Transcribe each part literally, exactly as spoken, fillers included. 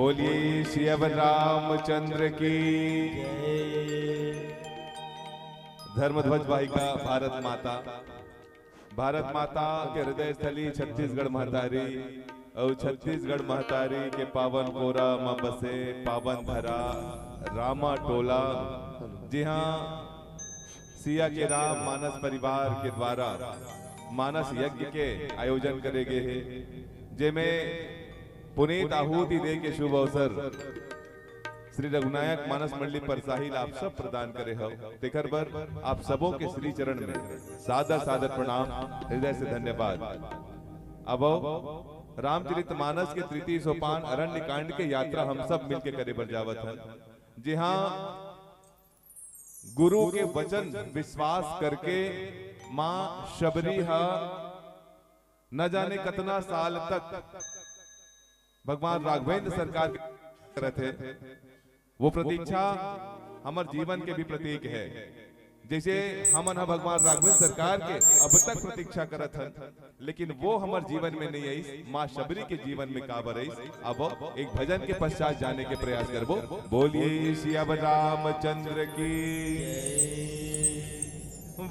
बोलिए सियावर रामचंद्र की। धर्मध्वज वाहिका भारत माता, भारत माता के हृदय स्थली छत्तीसगढ़ महतारी अउ छत्तीसगढ़ महतारी के पावन कोरा म बसे पावन धरा रामा टोला, जिहां सिया के राम मानस परिवार के द्वारा मानस यज्ञ के आयोजन करे गे हे, जेमे पुनीत आहुति दे के शुभ अवसर श्री रघुनायक मानस मंडली परसाहिल आप सब प्रदान करे हव, तेकर बर आप सबो के श्री चरण में सादर सादर प्रणाम, हृदय से धन्यवाद। अब रामचरित मानस के तृतीय सोपान अरण्य कांड के यात्रा हम सब मिलके करे बर जावत हन, जिहां गुरु के वचन विश्वास करके माँ शबरी हा न जाने कतना साल तक भगवान राघवेंद्र सरकार के करत हे। वो प्रतीक्षा हमर जीवन के भी प्रतीक है। जैसे हमन ह भगवान राघवेंद्र सरकार के अब तक प्रतीक्षा करत हन, लेकिन वो हमर जीवन में नहीं आइस, माँ शबरी के जीवन में काबर आइस। अब एक भजन के पश्चात जाने के प्रयास करबो। बोलिए सियावर रामचंद्र की।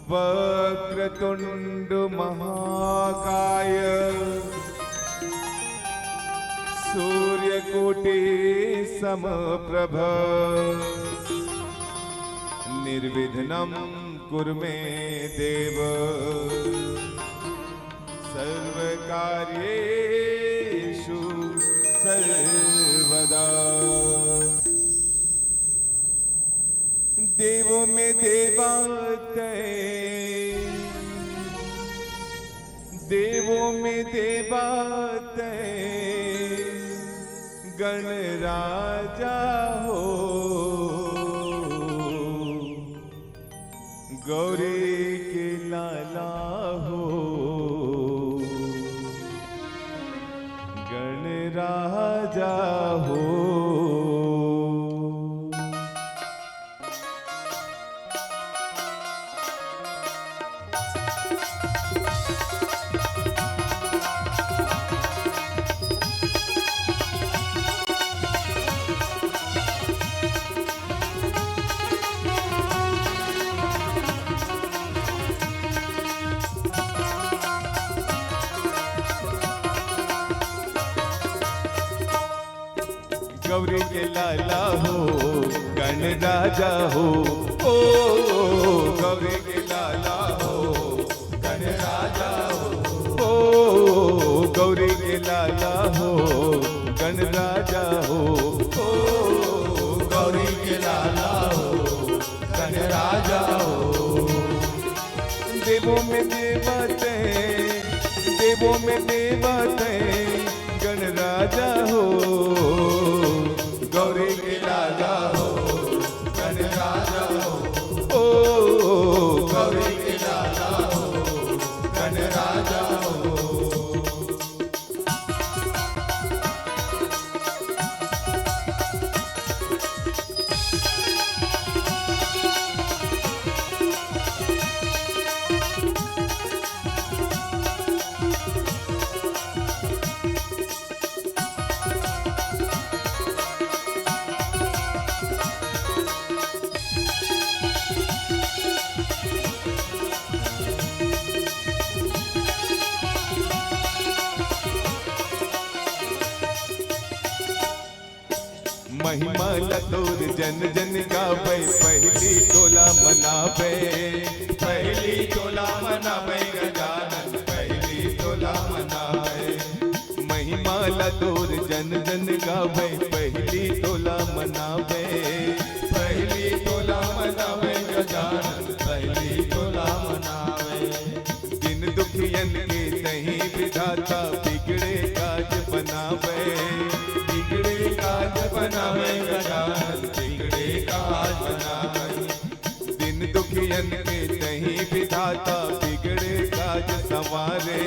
वक्रतुंड महाकाय सूर्यकोटि समप्रभ निर्विघ्नं कुरु मे देव सर्वकार्येषु सर्वदा। देवों में देवा तैं, देवों में देवा तैं, गण राजा हो, गौरी के लाला हो, गण राजा हो। गौरी के लाला हो, गण राजा हो, ओ गौरी के लाला हो, गण राजा हो, ओ गौरी के लाला हो, गण राजा हो, ओ गौरी के लाला हो, गण राजा हो। देवों में देवा तैं, देवों में देवा तैं, गण राजा हो, गौरी के लाला हो, गण राजा हो, ओ गौरी के लाला हो, गण राजा हो। महिमा ल तोर जन जन गावै, पहिली तोला मनावै। पहिली तोला मनावै गजानन, पहिली तोला मनावै। महिमा ल तोर जन जन गावै, पहिली तोला मनावै। पहिली तोला मनावै गजानन, पहिली तोला मनावै। दीन दुखियन के तहीं विधाता, बिगड़े काज बनावै। बिगड़े काज बनावै गजानन, बिगड़े काज बनावै। दीन दुखियन के तहीं विधाता, बिगड़े काज संवारे।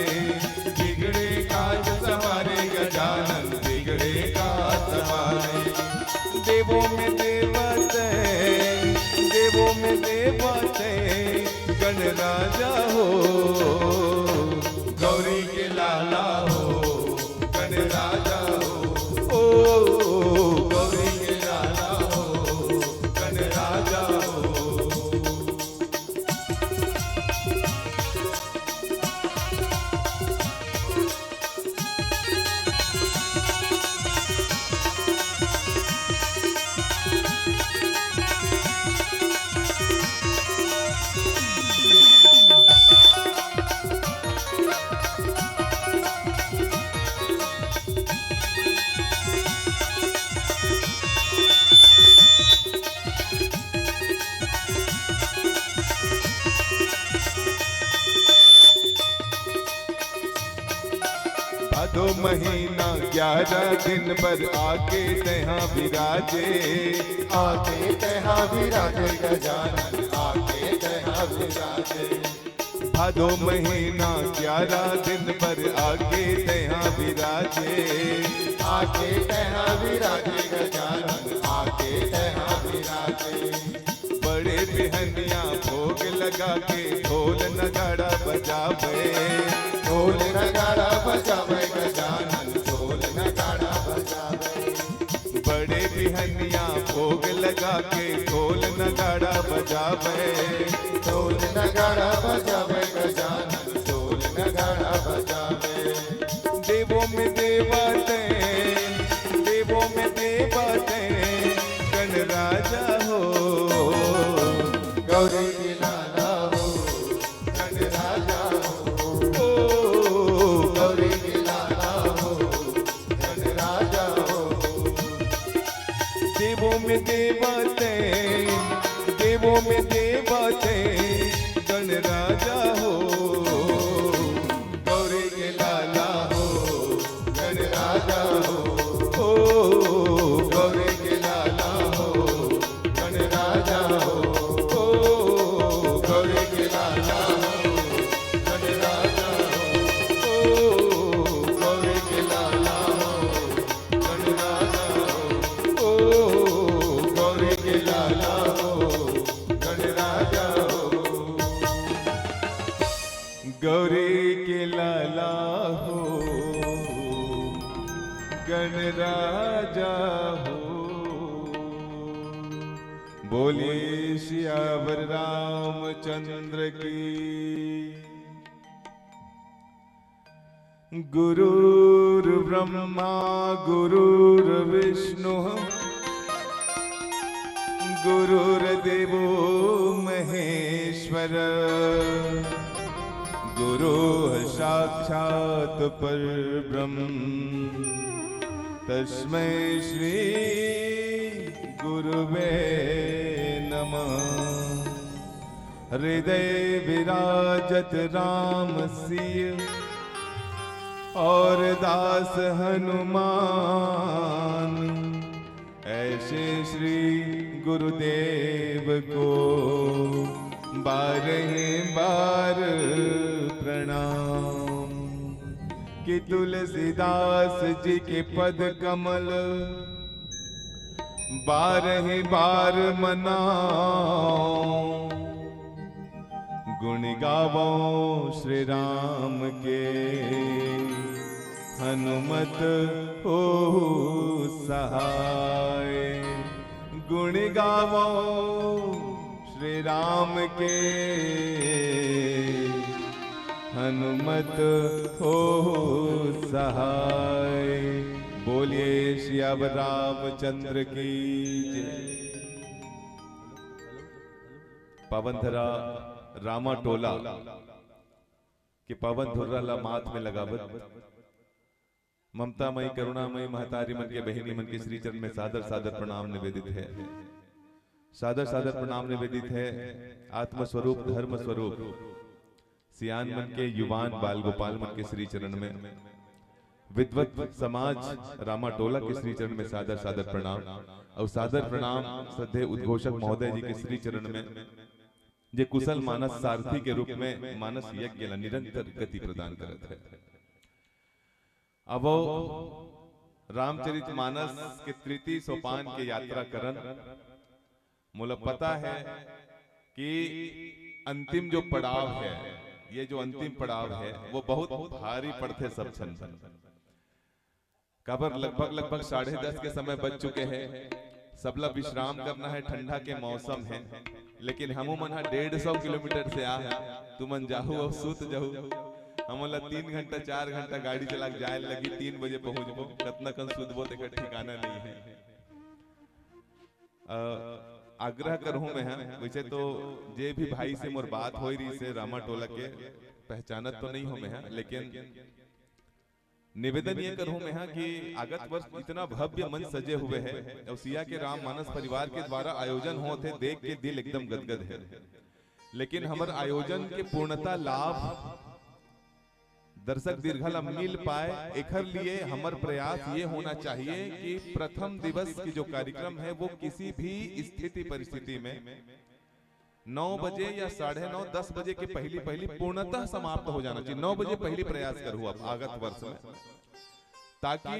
बिगड़े काज संवारे गजानन, बिगड़े काज संवारे। देवों में देवा तैं, देवों में देवा तैं, गण राजा हो, गौरी के लाला हो, गण राजा हो, ओ भादो महीना ग्यारह दिन बर आके तैहा विराजे। आके तैहा विराजे गजानन, आके तैहा विराजे। भादो महीना ग्यारह दिन बर आके तैहा विराजे। आके तैहा विराजे गजानन, आके तैहा विराजे। बड़े बिहनिया भोग लगा के ढोल नगाड़ा बजावे। ढोल नगाड़ा बजावे गजानन, ढोल नगाड़ा बजावे। बड़े बिहनिया भोग लगा के ढोल नगाड़ा बजावे। ढोल नगाड़ा बजावे गजानन, ढोल नगाड़ा बजावे। देवों में देवा तैं, देवों में देवा तैं, गण राजा हो। गौरी के लाला हो, गण राजा हो। ओ, गौरी के लाला हो, गण राजा हो। देवों में देवा तैं, देवों में देवा तैं, गण राजा हो। गौरी के लाला हो, गण राजा हो। ओ, गौरी के लाला हो, गण राजा हो। ओ, गौरी के लाला हो, गण राजा हो। ओ, गौरी के लाला हो, गण राजा हो। ओ, गौरी के लाला हो, गण राजा हो। गौरी के लाला हो, गण राजा हो। बोलिए सियावर रामचंद्र की। गुरुर्ब्रह्मा गुरुर्विष्णु गुरुर्देवो महेश्वर। गुरु साक्षात परब्रह्म, तस्मै श्री गुरुवे नमः। हृदय विराजत राम सिय और दास हनुमान। ऐसे श्री गुरुदेव को बारह बार प्रणाम। कि तुलसीदास जी के पद कमल बारह बार मनाओ। गुण गावो श्री राम के, हनुमत हो सहाय। गुण गावो श्री राम के, हनुमत हो सहाय। बोलिए सियावर रामचंद्र की जय। पावन धरा रामा टोला के पावन धुर्रा ला माथ में लगावत, ममतामयी करुणामयी महतारी मन के, बहिनी मन के श्री चरण में सादर सादर प्रणाम निवेदित है। सादर सादर प्रणाम निवेदित है। आत्म स्वरूप, धर्म स्वरूप सियान मन के, युवान बाल गोपाल मन के श्री चरण में, विद्वत समाज रामा टोला के श्री चरण में सादर सादर प्रणाम। और सादर प्रणाम श्रद्धेय उद्घोषक महोदय जी के श्री चरण में, जे कुशल मानस सारथी के रूप में मानस यज्ञ ला निरंतर गति प्रदान करत है। अब रामचरित मानस के तृतीय सोपान के यात्रा करन। मोला पता है कि अंतिम जो पड़ाव है, ये जो अंतिम पड़ाव है, वो बहुत भारी पड़थे सब झन। काबर लगभग, लगभग साढ़े दस के समय बज चुके हैं। सबला विश्राम करना है, ठंडा के मौसम है, लेकिन हमू मन हा डेढ़ सौ किलोमीटर से आ है। तुमन जाहू अउ सूत जाहू, हमन ला तीन घंटा, चार घंटा गाड़ी चला के जाए लगी, तीन बजे पहुंचबो। कतना कन सूतबो, तेकर ठिकाना नहीं है। अ, आग्रह करहूं मैं हा, वैसे तो जे भी भाई से मोर बात होई रहिसे रामा टोला के, पहचानत तो नहीं हो मैं हा, लेकिन निवेदन ये करहूं मैं हा कि आगत वर्ष इतना भव्य मंच सजे हुए है और सिया के राम मानस परिवार के द्वारा आयोजन होत है, देख के दिल एकदम गदगद है। लेकिन हमर आयोजन के पूर्णता लाभ दर्शक दीर्घा ला मिल पाए, एखर लिए हमर प्रयास ये होना चाहिए कि प्रथम दिवस की जो कार्यक्रम है, वो किसी भी स्थिति परिस्थिति में नौ बजे या साढ़े नौ, दस बजे के पहली, पहली पूर्णतः समाप्त हो जाना चाहिए। नौ बजे पहली प्रयास करूँ अब आगत वर्ष में, ताकि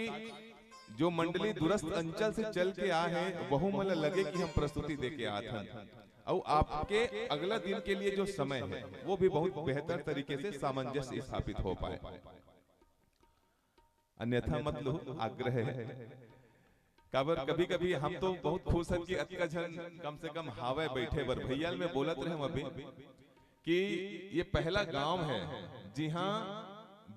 जो मंडली दूरस्थ अंचल से चल के आए हैं, वहू मन ल लगे कि हम प्रस्तुति दे के आत हन, अउ आपके अगला दिन के लिए जो समय है, वो भी बहुत बेहतर तरीके से सामंजस्य स्थापित हो पाए। अन्यथा मत लो, आग्रह है। काबर कभी-कभी हम तो बहुत खुश हन कि अतका झन कम से कम हावय बैठे बर। भैया ल मैं बोलत रहेंव अभी कि ये पहला गांव है, जिहां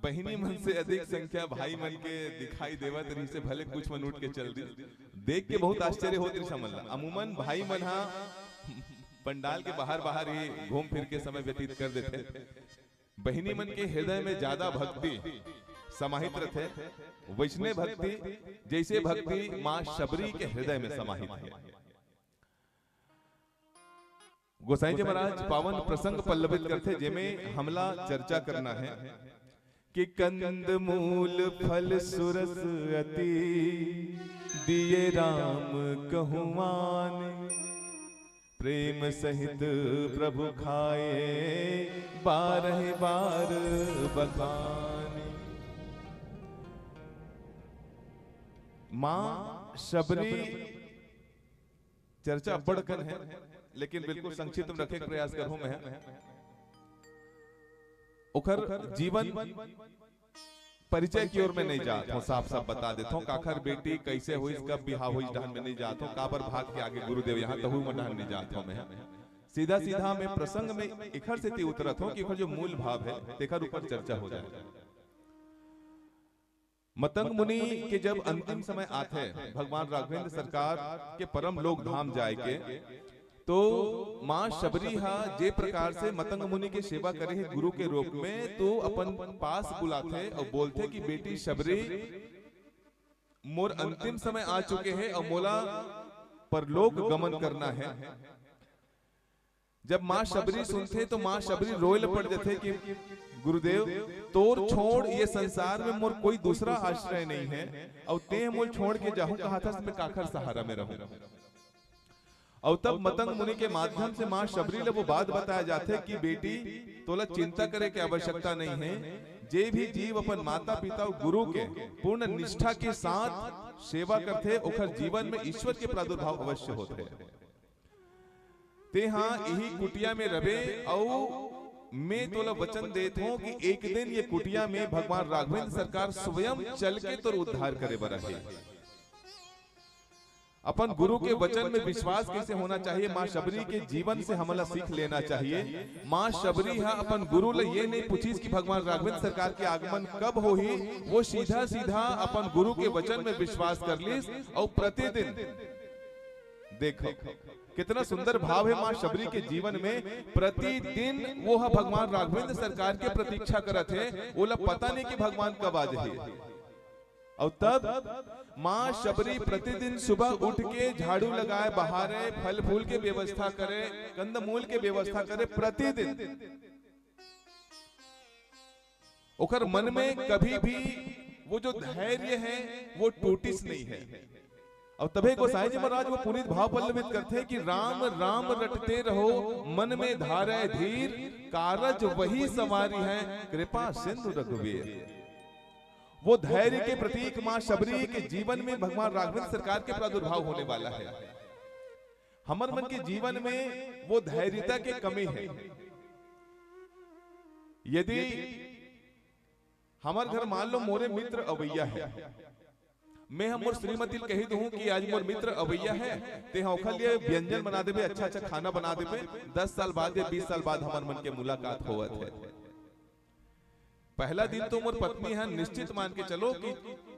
बहिनी मन से अधिक संख्या भाई मन के दिखाई देवत रहिसे, भले कुछ मन उठ के चल दिस। देख के बहुत आश्चर्य होत रहिस हमन ला। अमूमन भाई मन हा पंडाल के बाहर-बाहर ही घूम फिर के समय व्यतीत कर देथे। बहिनी मन के हृदय में ज्यादा भक्ति समाहित रथे, वैसने भक्ति, जैसे भक्ति माँ शबरी के हृदय में समाहित है। गोसाई जी महाराज पावन प्रसंग पल्लवित करथे, जेमे हमला चर्चा करना है कि कंद मूल फल सुरस अति दिए राम कहुमान, प्रेम सहित प्रभु खाए बारह बार बखान। माँ शबरी चर्चा अब्बड़ कन है, लेकिन बिल्कुल संक्षिप्त में रखे के प्रयास करहूं मैं। ओखर जीवन परिचय की ओर में नहीं जात हूं, साफ साफ बता देत हूं, काखर बेटी कैसे होइस, कब बिहाव होइस, डहन में नहीं जात हूं, काबर भाग के आगे गुरुदेव यहाँ तहू में डहन नहीं जात हूं मैं। सीधा सीधा मैं प्रसंग में एखर सेती उतरत हूं कि ओखर जो मूल भाव है, तेखर ऊपर चर्चा हो जाए। मतंग मुनि के जब अंतिम समय आथे, भगवान राघवेंद्र सरकार के परम लोक धाम जाए के, तो माँ शबरी हा जे प्रकार से मतंग मुनि के सेवा करे हे गुरु के रूप में, तो अपन पास बुलाथे और बोलथे कि बेटी शबरी, मोर अंतिम समय आ चुके हे और मोला परलोक गमन करना है। जब माँ शबरी सुनथे तो माँ शबरी रोए ल पड़ जथे कि गुरुदेव, तोर छोड़ ये संसार में मोर कोई दूसरा आश्रय नहीं है, और तें मोल छोड़ के जाहूं कहाथस, मैं काखर सहारा में रहूं। और तब मतंग मुनि के माध्यम से माँ शबरी ल वो बात बताया जाथे कि बेटी, तोला चिंता करे के आवश्यकता नहीं है। जे भी जीव अपन माता पिता और गुरु के पूर्ण निष्ठा के साथ सेवा करथे, ओखर जीवन में ईश्वर के प्रादुर्भाव अवश्य होथे। तेहा इही कुटिया में रबे, अउ मैं तोला वचन देत हूं कि एक दिन ये कुटिया में भगवान राघवेंद्र सरकार स्वयं चल के तोर उद्धार करे बर आही। अपन गुरु के वचन में विश्वास कैसे होना चाहिए, माँ शबरी के जीवन से हमला सीख लेना चाहिए। माँ शबरी हा अपन गुरु ल ये नहीं पूछिस कि भगवान राघवेंद्र सरकार के आगमन कब होही, वो सीधा सीधा अपन गुरु के वचन में विश्वास कर लिस और प्रतिदिन, देखो कितना सुंदर भाव है माँ शबरी के जीवन में। प्रतिदिन वो हा भगवान राघवेंद्र सरकार के प्रतीक्षा करत हे, ओला पता नहीं कि भगवान कब आ जाही। और तब माँ शबरी प्रतिदिन सुबह उठ के झाड़ू लगाए, बहारे, फल फूल के व्यवस्था करे, कंदमूल के व्यवस्था करे, प्रतिदिन। ओकर मन में कभी भी वो जो धैर्य है, वो टूटिस नहीं है। और तभे गोसाई जी महाराज वो पुनीत भाव पल्लवित करथे कि राम राम रटते रहो, मन में धारे धीर, कारज वही संवारिहै, कृपा सिंधु रघुवीर। वो धैर्य के प्रतीक माँ शबरी के जीवन में भगवान राघवेंद्र सरकार के प्रादुर्भाव होने वाला है। हमर मन के जीवन में वो धैर्यता के कमी है। यदि हमर घर मान लो मोरे मित्र अवैया है, मैं हम मोर श्रीमती ल कही दूं कि आज मोर मित्र अवैया है, ते हा ओखर लिए व्यंजन बना देबे, अच्छा अच्छा खाना बना देबे, दस साल बाद या बीस साल बाद हमर मन के मुलाकात होवत है। पहला दिन तो मोर पत्नी हा निश्चित मान के चलो कि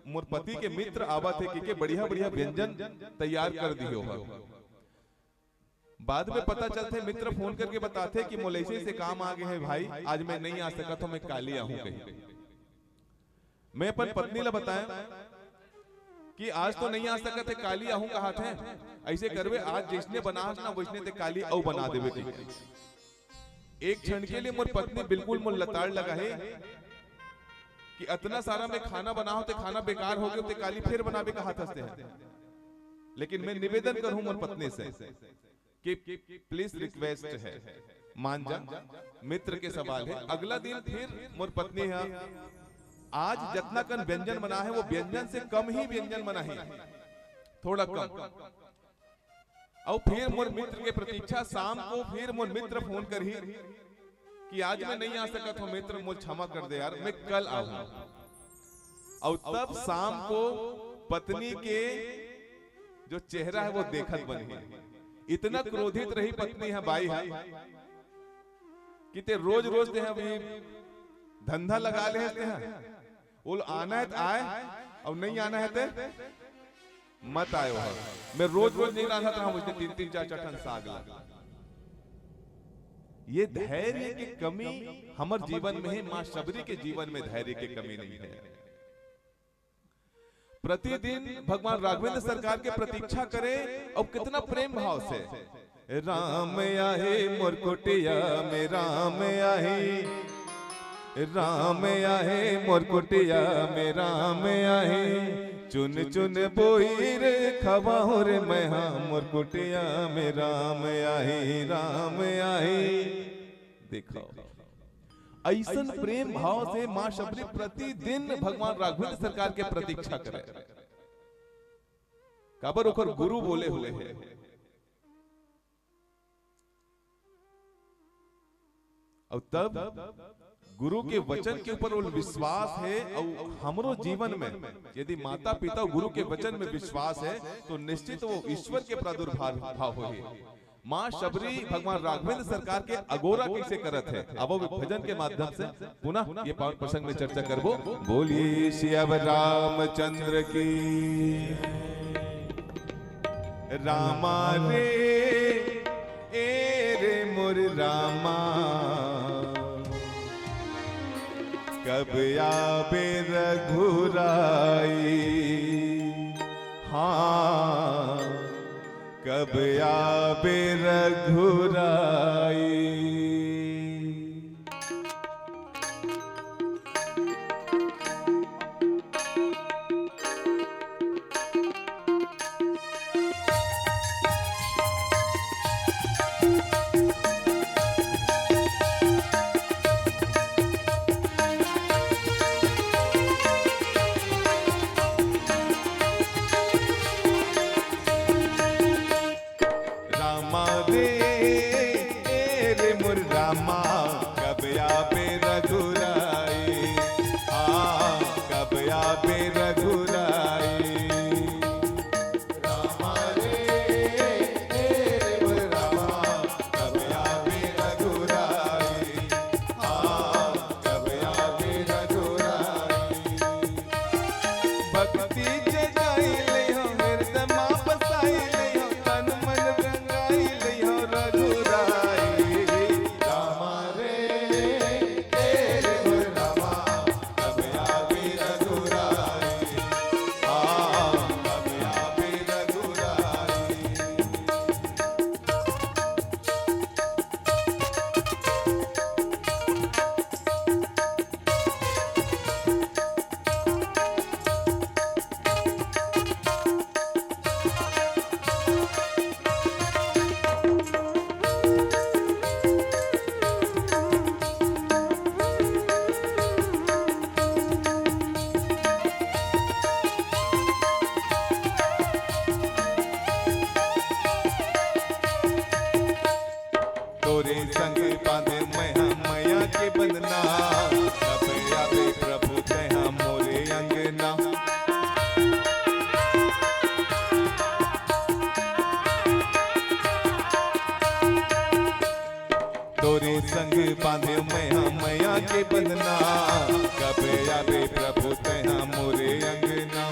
मोर पति के मित्र आवत हे, के, के बढ़िया बढ़िया व्यंजन तैयार कर दियो हा। बाद में पता चलथे, मित्र फोन करके बताथे कि मोला ऐसे ऐसे काम आ गए हैं भाई, आज मैं नहीं आ सकत हूं, मैं काली आहूं कही। मैं अपन पत्नी ला बताया कि आज तो नहीं आ सकत है, काली आहूं कहाथे, ऐसे करबे आज जैसने बनाहस ना वैसने ते काली अउ बना देबे कही। एक क्षण के लिए मोर पत्नी बिल्कुल मोर लताड़ लगा है। कि अतना सारा मैं खाना बनाहूं ते खाना बेकार हो गयो, ते काली फेर बनाबे कहत हस ते ह। लेकिन मैं निवेदन करहूं मोर पत्नी से कि प्लीज रिक्वेस्ट है, मान जा, मित्र के सवाल है। अगला दिन फिर मोर पत्नी ह आज जतना कन व्यंजन बना है, वो व्यंजन से कम ही व्यंजन बनाही, थोड़ा कम। अउ फिर मोर मित्र के प्रतीक्षा, शाम को फिर मोर मित्र फोन करही कि आज मैं नहीं आ सकत हूं मित्र, मोल क्षमा कर दे यार, मैं कल आऊंगा। अउ तब शाम को पत्नी के जो चेहरा है वो देखत बनही। इतना क्रोधित रही पत्नी ह, बाई ह, कि ते रोज रोज ते ह अभी धंधा लगा ले हस ते ह, ओला आना है त आय, अउ नहीं आना है ते मत आयो ह। मैं रोज रोज नहीं रांधत रहूं उसने तीन तीन चार चार ठन साग ला। ये धैर्य की कमी हमर जीवन में है, माँ शबरी के जीवन में धैर्य की कमी नहीं है। प्रतिदिन भगवान राघवेंद्र सरकार के प्रतीक्षा करे, अउ कितना प्रेम भाव से, राम आहे मोर कुटिया में, राम आहे, राम आहे मोर कुटिया में, राम आहे, चुन चुन बोई रे खवाहूं रे मैं हा, मोर कुटिया में राम आहे, राम आहे। देखो, अइसन प्रेम भाव से माँ शबरी प्रतिदिन भगवान राघवेंद्र सरकार के प्रतीक्षा करे। काबर ओकर गुरु बोले हुए हैं। अउ तब गुरु के वचन के ऊपर वो विश्वास है, अउ हमरो जीवन में यदि माता पिता गुरु के वचन में विश्वास है, तो निश्चित वो ईश्वर के प्रादुर्भाव भाव होही। माँ शबरी भगवान राघवेंद्र सरकार के अगोरा कैसे करत है, अब वो भजन के माध्यम से पुनः ये पावन प्रसंग में चर्चा करबो। बोलिए सियावर रामचंद्र की। रामा रे, ए रे मोर रामा, कब आबे रघुराई, हाँ, कब आबे रघुराई। रामा रे, ए रे मोर रामा, कब आबे रघुराई, हाँ, कब आबे रघुराई। रामा रे, ए रे मोर रामा, कब आबे रघुराई, हाँ, कब आबे रघुराई। भक्ति जगाई लइहो, हृदय मा बसाई लइहो, तन मन रंगाई लइहो रघुराई। रामा रे, ए रे मोर रामा, कब आबे रघुराई। हाँ, कब आबे रघुराई। तोरे संग बांधे मैं हा मया के बंधना, कब आबे प्रभु तैं हा मोरे अंगना। तोरे संग बांधे मैं हा मया के बंधना, कब आबे प्रभु तैं हा मोरे अंगना।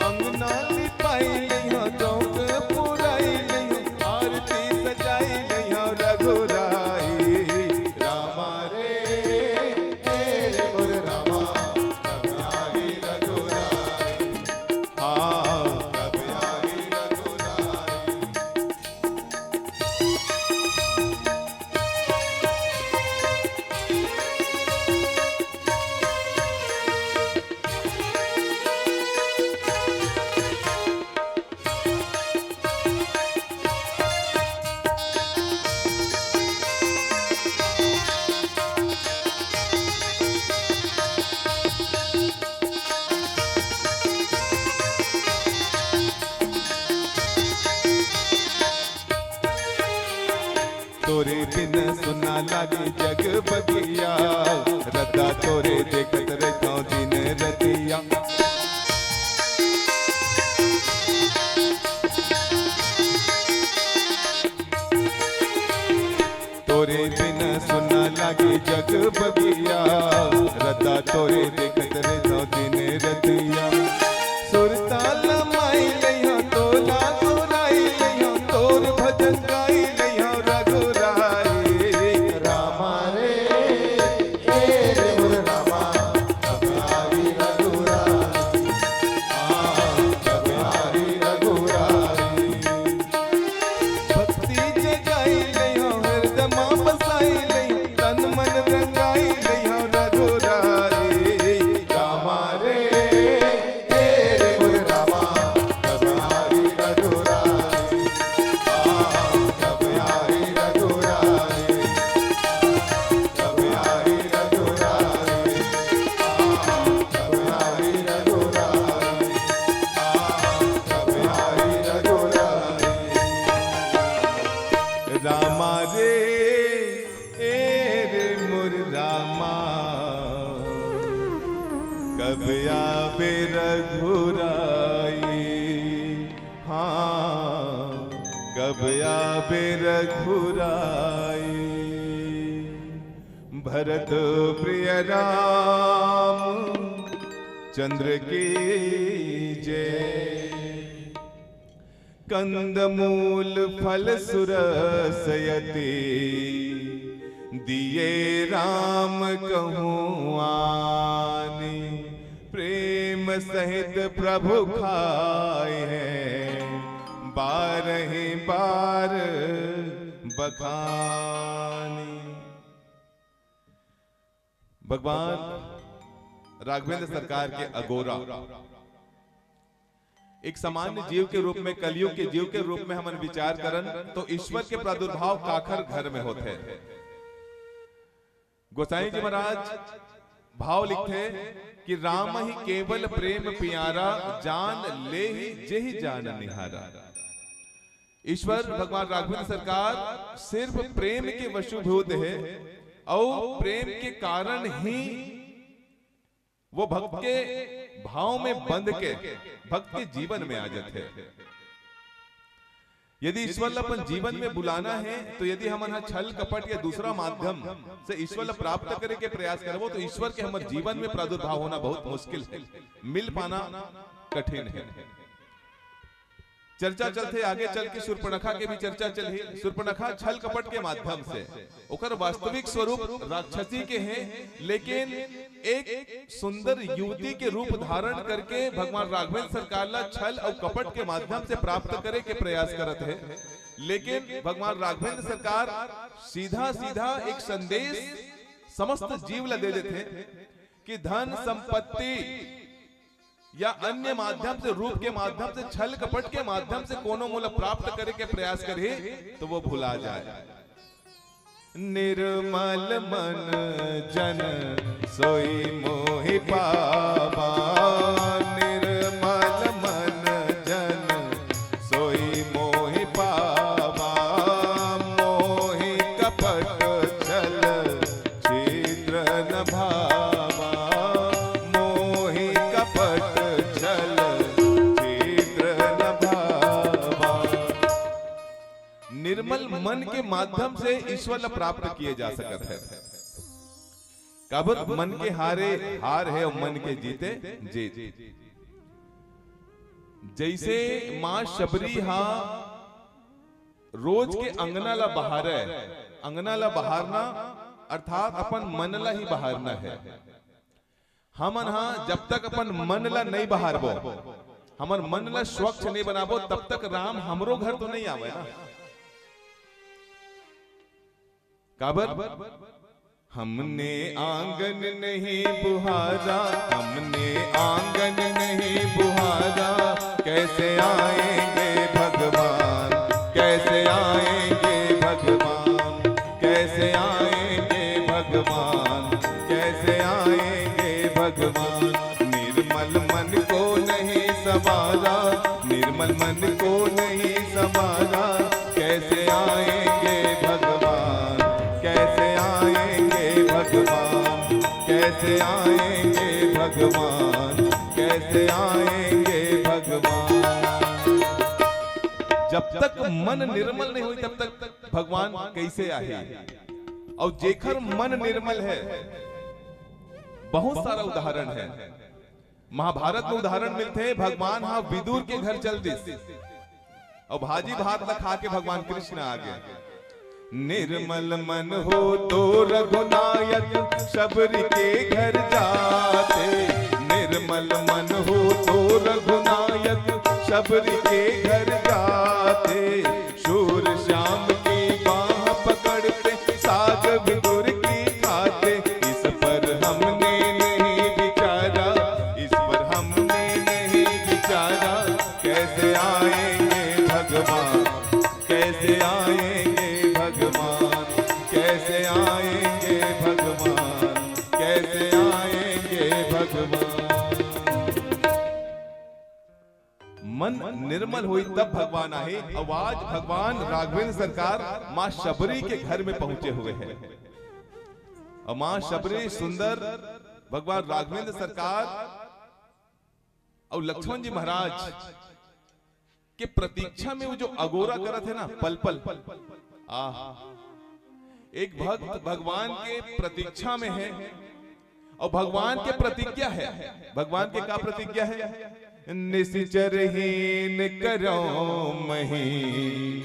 अंगना लिपाई लइहो, चौक पुराई लइहो, आरती सजाई लइहो रघुराई। रामा रे, ए रे मोर रामा, कब आही रघुराई। हाँ, कब आही रघुराई। लागे जग बगिया, रद्दा तोरे देखत रहिथौं दिन रतिया। तोरे बिन सुन्ना लागे जग बगिया, रद्दा तोरे देखत रहिथौं दिन रतिया। सुरताल माई लइहौं, तोला गोराई लइहौं, तोर भजन गाई लइहौं रघुराई। रामा रे, ए रे मोर रामा, कब आई रघुराई। आ, कब आई रघुराई। भक्ति जगाई लइहौं, हृदय मा बसाई लइहौं, तन मन रंगाई लइहौं रघुराई। रामा रे, ए रे मोर रामा, कब आई रघुराई। आ, कब आई रघुराई। कब आई रघुराई। आ, कब आई रघुराई। आ, कब आई रघुराई। रामा रे, ए रे मोर रामा, कब आबे रघुराई। हाँ, कब आबे रघुराई। भरत प्रिय राम चंद्र की जय। कंदमूल फल सुरसयति, दिए राम कहूँ आनी। प्रेम सहित प्रभु खाए हैं, बारह बार बखानी। भगवान राघवेंद्र सरकार के अगोरा एक सामान्य जीव के रूप में, कलयुग के जीव के रूप में हमन विचार करन, तो ईश्वर के प्रादुर्भाव काखर घर में होथे। गोसाई जी महाराज भाव लिखथे कि राम ही केवल प्रेम प्यारा, जान ले ही जेहि जान निहारा। ईश्वर भगवान राघवेंद्र सरकार सिर्फ प्रेम के वशुभूत हे, अउ प्रेम के कारण ही वो भक्त के भाव में बंध के भक्त के जीवन में आ जाथे। यदि ईश्वर ला अपन जीवन में बुलाना हे, तो यदि हमन ह छल कपट या दूसरा माध्यम से ईश्वर ला प्राप्त करे के प्रयास करबो, तो ईश्वर के हमर जीवन में प्रादुर्भाव होना बहुत मुश्किल हे, मिल पाना कठिन हे। चर्चा चलथे, आगे चल के शूर्पणखा के भी चर्चा चलही। शूर्पणखा छल कपट के माध्यम से, ओकर वास्तविक स्वरूप राक्षसी के हे, लेकिन एक सुंदर युवती के रूप धारण करके भगवान राघवेंद्र सरकार ला छल अउ कपट के माध्यम से प्राप्त करे के प्रयास करत हे। लेकिन भगवान राघवेंद्र सरकार सीधा सीधा एक संदेश समस्त जीव ला दे देथे कि धन संपत्ति या अन्य माध्यम से, रूप के माध्यम से, छल कपट के माध्यम से कोनो मोला प्राप्त करे के प्रयास करही, तो वो भुला जाए। निर्मल मन जन सोई मोहि पावा, निर्मल मन जन सोई मोहि पावा, मोहि कपट छल छिद्र न भावा, मोहि कपट छल छिद्र न भावा। निर्मल मन के माध्यम से ईश्वर ला प्राप्त किए जा सकत हे। काबर मन के हारे हार हे अउ मन के जीते जीत। जइसे माँ शबरी हा रोज के अंगना ला बहारे, अंगना ला बहारना अर्थात अपन मन ला ही बहारना हे। हमन हा जब तक अपन मन ला नइ बहारबो, हमर मन ला स्वच्छ नइ बनाबो, तब तक राम हमरो घर तो नइ आवय ना। काबर? हमने आंगन नहीं बुहारा, हमने आंगन नहीं बुहारा, कैसे आएंगे भगवान, कैसे आएंगे भगवान, कैसे आएंगे भगवान, कैसे आएंगे भगवान। निर्मल मन को नहीं संवारा, निर्मल मन को नहीं संवारा, कैसे आएंगे भगवान, कैसे कैसे आएंगे भगवान, कैसे आएंगे भगवान। जब तक मन निर्मल नहीं होई, तब तक भगवान कैसे आही? अउ जेखर मन निर्मल हे, बहुत सारा उदाहरण हे। महाभारत में उदाहरण मिलथे, भगवान हा विदुर के घर चल दिस, अउ भाजी भात ला खा के भगवान कृष्ण आ गे। निर्मल मन हो तो रघुनायक, शबरी के घर जाते। निर्मल मन हो तो रघुनायक, शबरी के घर जाते। शूर श्याम की बाह पकड़ते, साग विदुर की खाते। इस पर हमने नहीं विचारा, इस पर हमने नहीं विचारा। कैसे आएंगे भगवान, कैसे आएंगे भगवान, कैसे आएंगे भगवान, कैसे आएंगे भगवान। मन निर्मल होई तब भगवान आही। अउ आज भगवान राघवेंद्र सरकार माँ शबरी के घर में पहुंचे हुए हैं। अउ माँ शबरी सुंदर भगवान राघवेंद्र सरकार अउ लक्ष्मण जी महाराज के प्रतीक्षा में वो जो अगोरा करत हे ना, पल पल। आह, एक भक्त भगवान के प्रतीक्षा में हे, अउ भगवान के प्रतिज्ञा हे। भगवान के का प्रतिज्ञा हे? निसिचर हीन करौं महीं,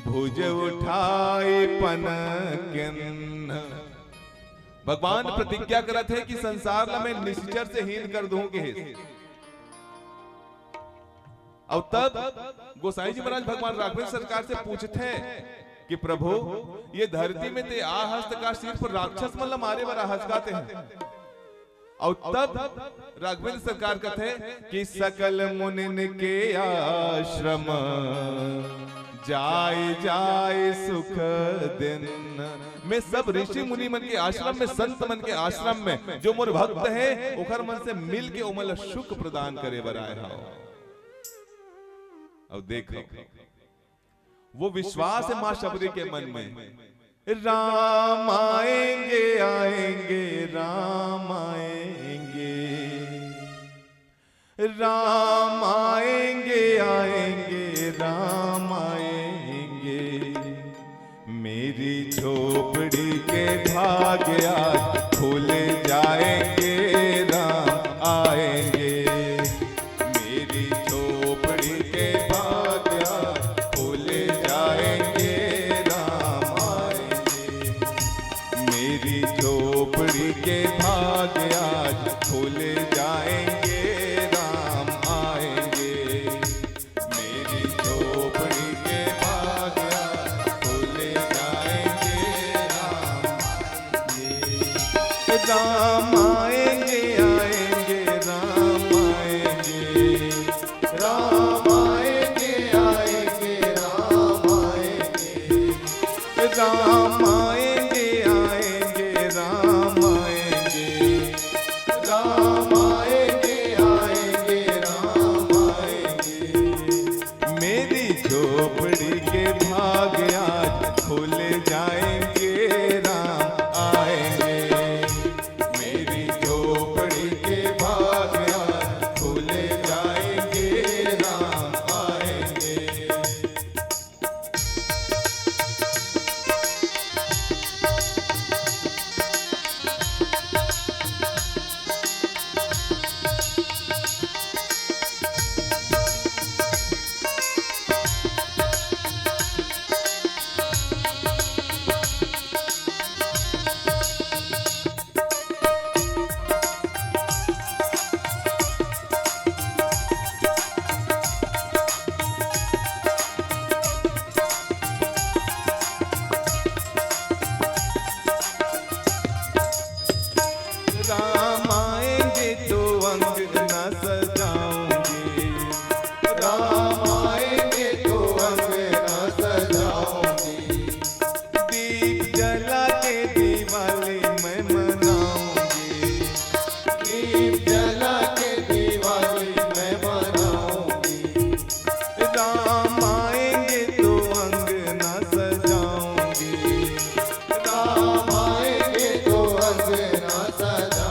भुज उठाई पन किन्ह। भगवान प्रतिज्ञा करत हे कि संसार ला मैं निसिचर से हीन कर दूं, कहिस। अउ तब गोसाई जी महाराज भगवान राघवेंद्र सरकार से पूछथे कि प्रभु, ये धरती में तें आ हस त का सिर्फ राक्षस मन ला मारे बर आ हस का तें? अउ तब राघवेंद्र सरकार कथे कि सकल मुनिन के आश्रम, जाय जाय सुख दिन। मैं सब ऋषि मुनि मन के आश्रम में, संत मन के आश्रम में, जो मोर भक्त हे, ओखर मन से मिल के ओमन ला सुख प्रदान करे बर आए हंव। अउ देखो, वो विश्वास हे माँ शबरी के मन में, राम आएंगे, आएंगे, राम आएंगे। राम आएंगे, आएंगे, राम आएंगे। मेरी झोपड़ी के भाग आज खुल जाएंगे, राम आएंगे। मेरी झोपड़ी के भाग आज खुल जाएंगे, राम आएंगे। मेरी झोपड़ी के भाग आज खुल जाएंगे, राम आएंगे। मेरी झोपड़ी के भाग आज खुल जाएंगे, राम आएंगे। राम आएंगे, आएंगे, राम आएंगे। राम आएंगे, आएंगे, राम आएंगे। राम आएंगे, आएंगे, राम आएंगे। राम आएंगे, आएंगे, राम आएंगे। मेरी झोपड़ी के भाग आज खुल जाएंगे, राम आएंगे। मेरी झोपड़ी के भाग आज खुल जाएंगे, राम आएंगे। राम आएंगे तो अंगना सजाऊंगी। राम आएंगे तो अंगना सजाऊंगी। दीप जला के दिवाली मैं मनाऊंगी। दीप जला के दिवाली मैं मनाऊंगी। राम आएंगे तो अंगना सजाऊंगी। राम आएंगे तो अंगना सजा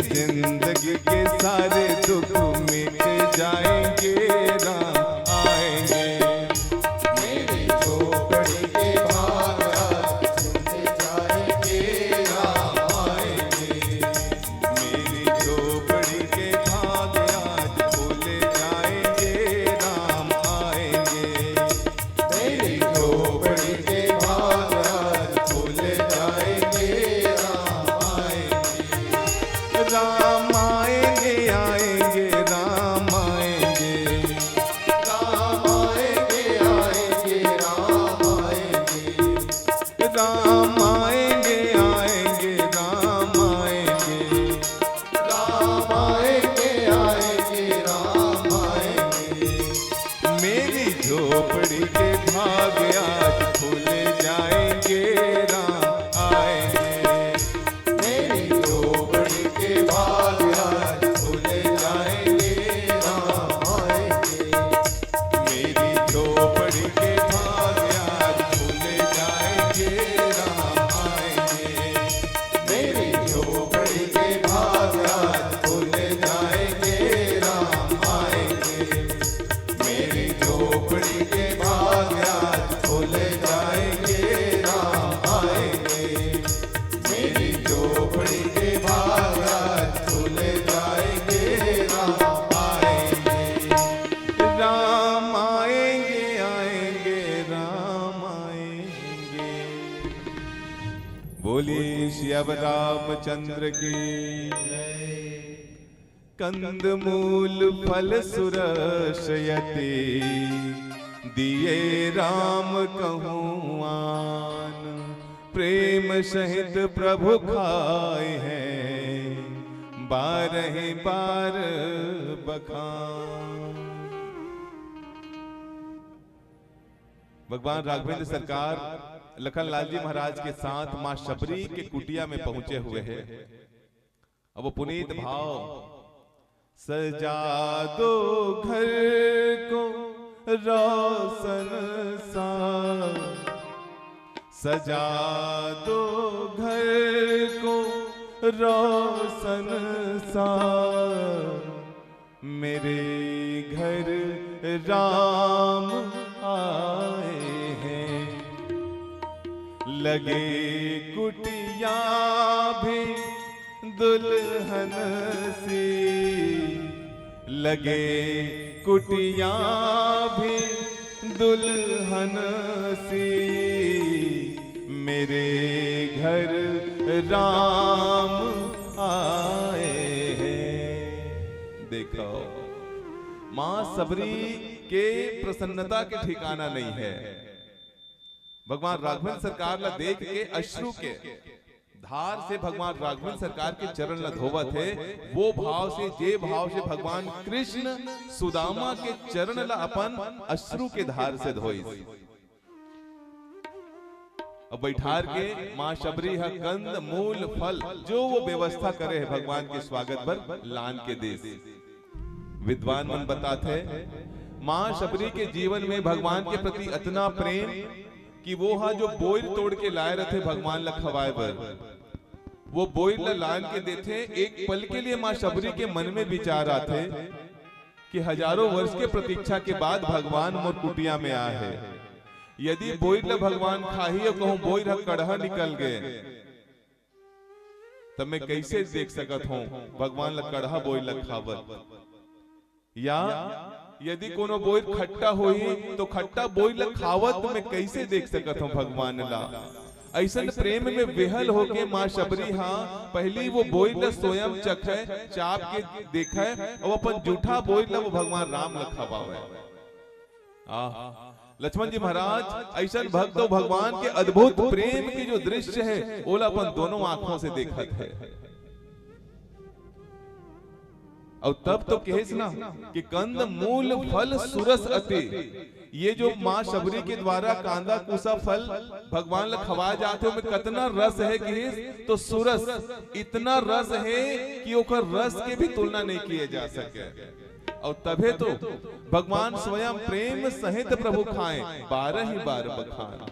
जिंदगी के सारे दुख मिट जाएंगे, राम आएंगे। मेरी झोपड़ी के भाग आज खुल जाएंगे, राम आएंगे। मेरी झोपड़ी के भाग आज खुल जाएंगे, राम आएंगे। मेरी झोपड़ी के भाग आज खुल जाएंगे, राम आएंगे। राम आएंगे, आएंगे, राम आएंगे। राम आएंगे, आएंगे, राम आएंगे। राम आएंगे, आएंगे, राम आएंगे। राम आएंगे, आएंगे, राम आएंगे। मेरी झोपड़ी के भाग आज खुल जाएंगे, राम आएंगे। मेरी झोपड़ी के भाग आज खुल जाएंगे, राम आएंगे। मेरी झोपड़ी के भाग आज खुल जाएंगे, राम आएंगे। मेरी झोपड़ी के भाग आज खुल जाएंगे, राम आएंगे। मेरी झोपड़ी के भाग आज खुल जाएंगे, राम आएंगे। मेरी झोपड़ी के भाग आज खुल जाएंगे, राम आएंगे। राम आएंगे, आएंगे, राम आएंगे। बोलिए सियावर रामचंद्र की। कंदमूल फल सुरस अति, दिए राम कहूँ आन। प्रेम सहित प्रभु खाए हैं, बारह बार बखान। भगवान राघवेंद्र सरकार लखन लाल जी महाराज के साथ माँ शबरी के कुटिया में पहुंचे हुए हैं। अब वो पुनीत भाव, सजा दो घर को रोशन सा, सजा दो घर को रोशन सा, मेरे घर राम आए हैं। लगे कुटिया भी दुल्हन सी, लगे कुटिया भी दुल्हन सी, मेरे घर राम आए हैं। देखो, माँ शबरी के प्रसन्नता के ठिकाना नहीं है। भगवान राघवेंद्र सरकार ला देख के अश्रु के धार से भगवान राघवेंद्र सरकार के चरण ला धोवत हे, वो भाव से, जे भाव से भगवान कृष्ण सुदामा के चरण ला अपन अश्रु के धार से धोइस। अब बैठार के माँ शबरी ह कंद मूल फल जो वो व्यवस्था करे हे भगवान के स्वागत बर लान के दिस। विद्वान मन बताथे, माँ शबरी के जीवन में भगवान के प्रति अतना प्रेम कि वो ह जो बोइर तोड़ के लाए रथे भगवान ला खवाए बर, वो बोइर ला लान के देथे। एक पल के लिए माँ शबरी के मन में विचार आथे कि हजारों वर्ष के प्रतीक्षा के बाद भगवान मोर कुटिया में आए हे। यदि बोइर ला भगवान खाही अउ कहूँ बोइर ह कड़हा निकल गे, तब मैं कैसे देख सकत हूँ भगवान ला कड़हा बोइर ला खावत? या यदि कोनो बोइर खट्टा होही, तो खट्टा बोइर ला खावत मैं कैसे देख सकत हूँ भगवान ला? अइसन प्रेम में विहल होके माँ शबरी हा पहली वो बोइर ला स्वयं चखे, चाप के देखे, अउ अपन जूठा बोइर ला वो भगवान राम ला खवावे। आह, लक्ष्मण जी महाराज अइसन भक्त अउ भगवान के अद्भुत प्रेम के जो दृश्य हे, ओला अपन दोनों आंखों से देखत हे। अउ तब तो कहेस ना कि कंद मूल फल सुरस अति, ये जो माँ शबरी के द्वारा कांदा कुसा फल भगवान ला खवाए जाथे, ओमे कतना रस हे कहेस, तो सुरस इतना रस हे कि ओकर रस के भी तुलना नहीं किए जा सके। अउ तभे तो भगवान स्वयं प्रेम सहित प्रभु खाए, बारह ही बार बखान।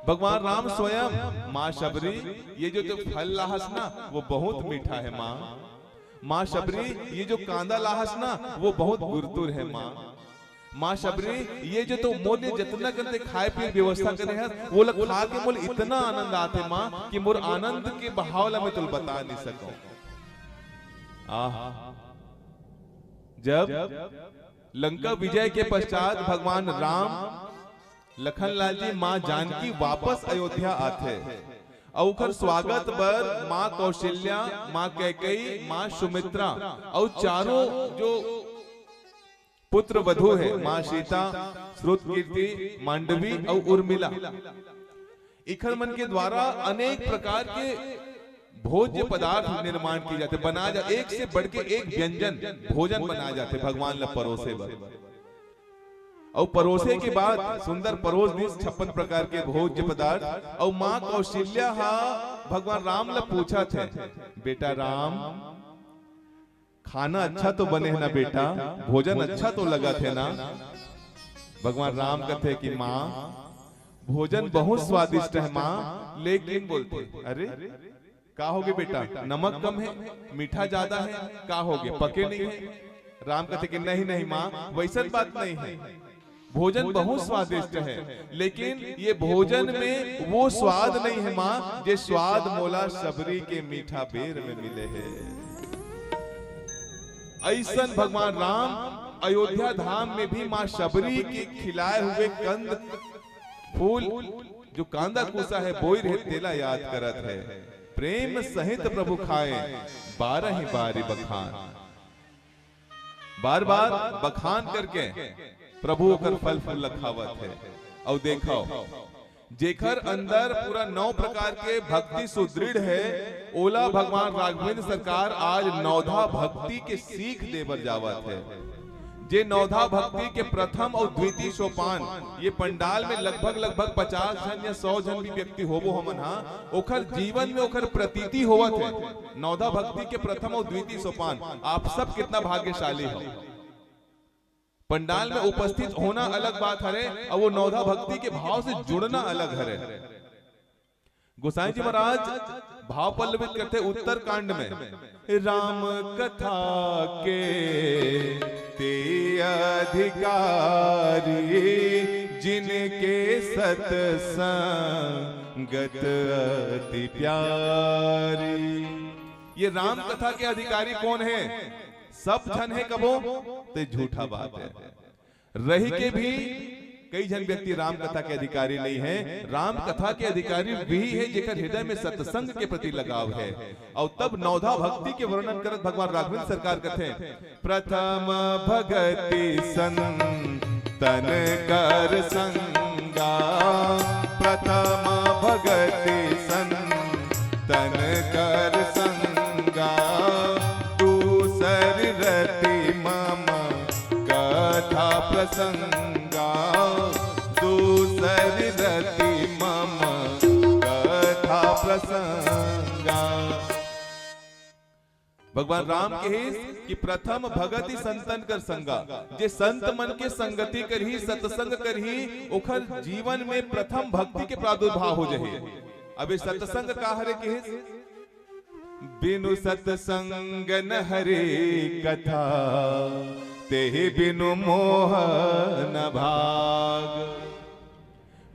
भगवान राम स्वयं, माँ शबरी, ये जो तो फल लाहस ना, वो बहुत मीठा हे माँ। माँ शबरी, ये जो कांदा लाहस ना, वो बहुत गुरतुर है माँ। माँ शबरी, ये जो तो मोर लिए जतना कन ते खाए पिए व्यवस्था करे हस, वो ला खा के मोला इतना आनंद आथे माँ कि मोर आनंद के बहाव ला मैं तोला बता नहीं सकूं। आह, जब लंका विजय के पश्चात भगवान राम, लखन लाल जी, माँ जानकी वापस अयोध्या आथे अउ ओकर स्वागत बर माँ कौशल्या, माँ कैकेयी, माँ सुमित्रा अउ चारों जो पुत्र वधू है, माँ सीता, श्रुतकीर्ति, मांडवी अउ उर्मिला, इखर मन के द्वारा अनेक प्रकार के भोज्य पदार्थ निर्माण किए जाथे, बनाए जा, एक से बढ़ के एक व्यंजन, भोजन बनाए जाथे भगवान ला परोसे बर। अउ परोसे के बाद सुंदर परोस दिस छप्पन प्रकार के भोज्य पदार्थ। अउ माँ कौशल्या हा भगवान राम ला पूछत हे, "बेटा राम, खाना अच्छा तो बने है ना बेटा, भोजन अच्छा तो लगत है ना?" भगवान राम कथे कि माँ, भोजन बहुत स्वादिष्ट है माँ, लेकिन बोलथे, "अरे, का होगे बेटा, नमक कम है, मीठा ज्यादा है, का होगे, पके नहीं है?" राम कथे कि नहीं नहीं माँ, वैसन बात नहीं है, भोजन बहुत स्वादिष्ट है, लेकिन ये भोजन में वो स्वाद नहीं है माँ, जे स्वाद मोला शबरी के मीठा बेर में मिले है। ऐसन भगवान राम अयोध्या धाम में भी माँ शबरी के खिलाए हुए कंद फूल, जो कांदा कूसा है, बोई रहे, तेला याद करत है। प्रेम सहित प्रभु खाए, बारह बारी बखान। बार बार बखान करके प्रभु ओकर फल फूल ला खावत है। अउ देखो, जेकर अंदर पूरा नौ प्रकार के भक्ति सुदृढ़ है, ओला भगवान राघवेंद्र सरकार आज नवधा भक्ति के सीख दे बर जावत है। जे नवधा भक्ति के प्रथम अउ द्वितीय सोपान, ये पंडाल में लगभग, लगभग पचास झन या सौ झन भी व्यक्ति होबो हमन हा, ओकर जीवन में ओकर प्रतीति होवत है। नवधा भक्ति के प्रथम अउ द्वितीय सोपान, आप सब कितना भाग्यशाली हो। पंडाल में उपस्थित होना अलग बात हरे, अउ वो नवधा भक्ति के भाव से जुड़ना अलग हरे। गोसाई जी महाराज भाव पल्लवित करथे उत्तरकांड में, "राम कथा के ते अधिकारी, जिनके सत्संगत अति प्यारी।" ये राम कथा के अधिकारी कौन है? सब झन है कबो, ते झूठा बात है। रही के भी कई झन व्यक्ति राम कथा के अधिकारी नहीं है। राम कथा के अधिकारी वही है जेकर हृदय में सत्संग के प्रति लगाव है। अउ तब नवधा भक्ति के वर्णन करत भगवान राघवेंद्र सरकार कथे, "प्रथम भगति संतन कर संगा, प्रथम भगति संतन कर संगा, दूसर रति मम कथा प्रसंगा, दूसर रति मम कथा प्रसंगा।" भगवान राम कहिस कि "प्रथम भगति संतन कर संगा", जे संत मन के संगति करही, सत्संग करही, ओखर जीवन में प्रथम भक्ति के प्रादुर्भाव हो जाही। अब ये सत्संग का हरे कहिस, "बिनु सत्संग न हरे कथा, तेहि बिनु मोह न भाग।"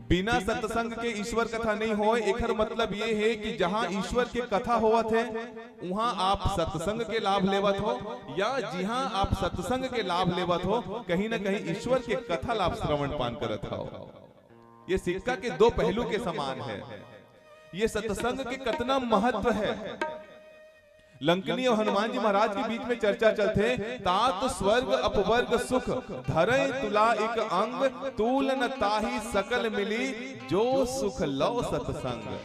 बिना सत्संग के ईश्वर कथा नहीं होय। एखर मतलब ये है कि जहां ईश्वर के कथा होवत है, वहां आप सत्संग के लाभ लेवत हो, या जिहां आप सत्संग के लाभ लेवत हो, कहीं ना कहीं ईश्वर के कथा लाभ श्रवण पान करत हो। ये सिक्का के दो पहलू के समान है। ये सत्संग के कितना महत्व है। लंकिनी अउ हनुमान जी महाराज के बीच में चर्चा चलथे, "तात स्वर्ग अपवर्ग सुख, धरय तुला एक अंग, तूल न ताहि सकल मिली, जो सुख लव सत्संग।"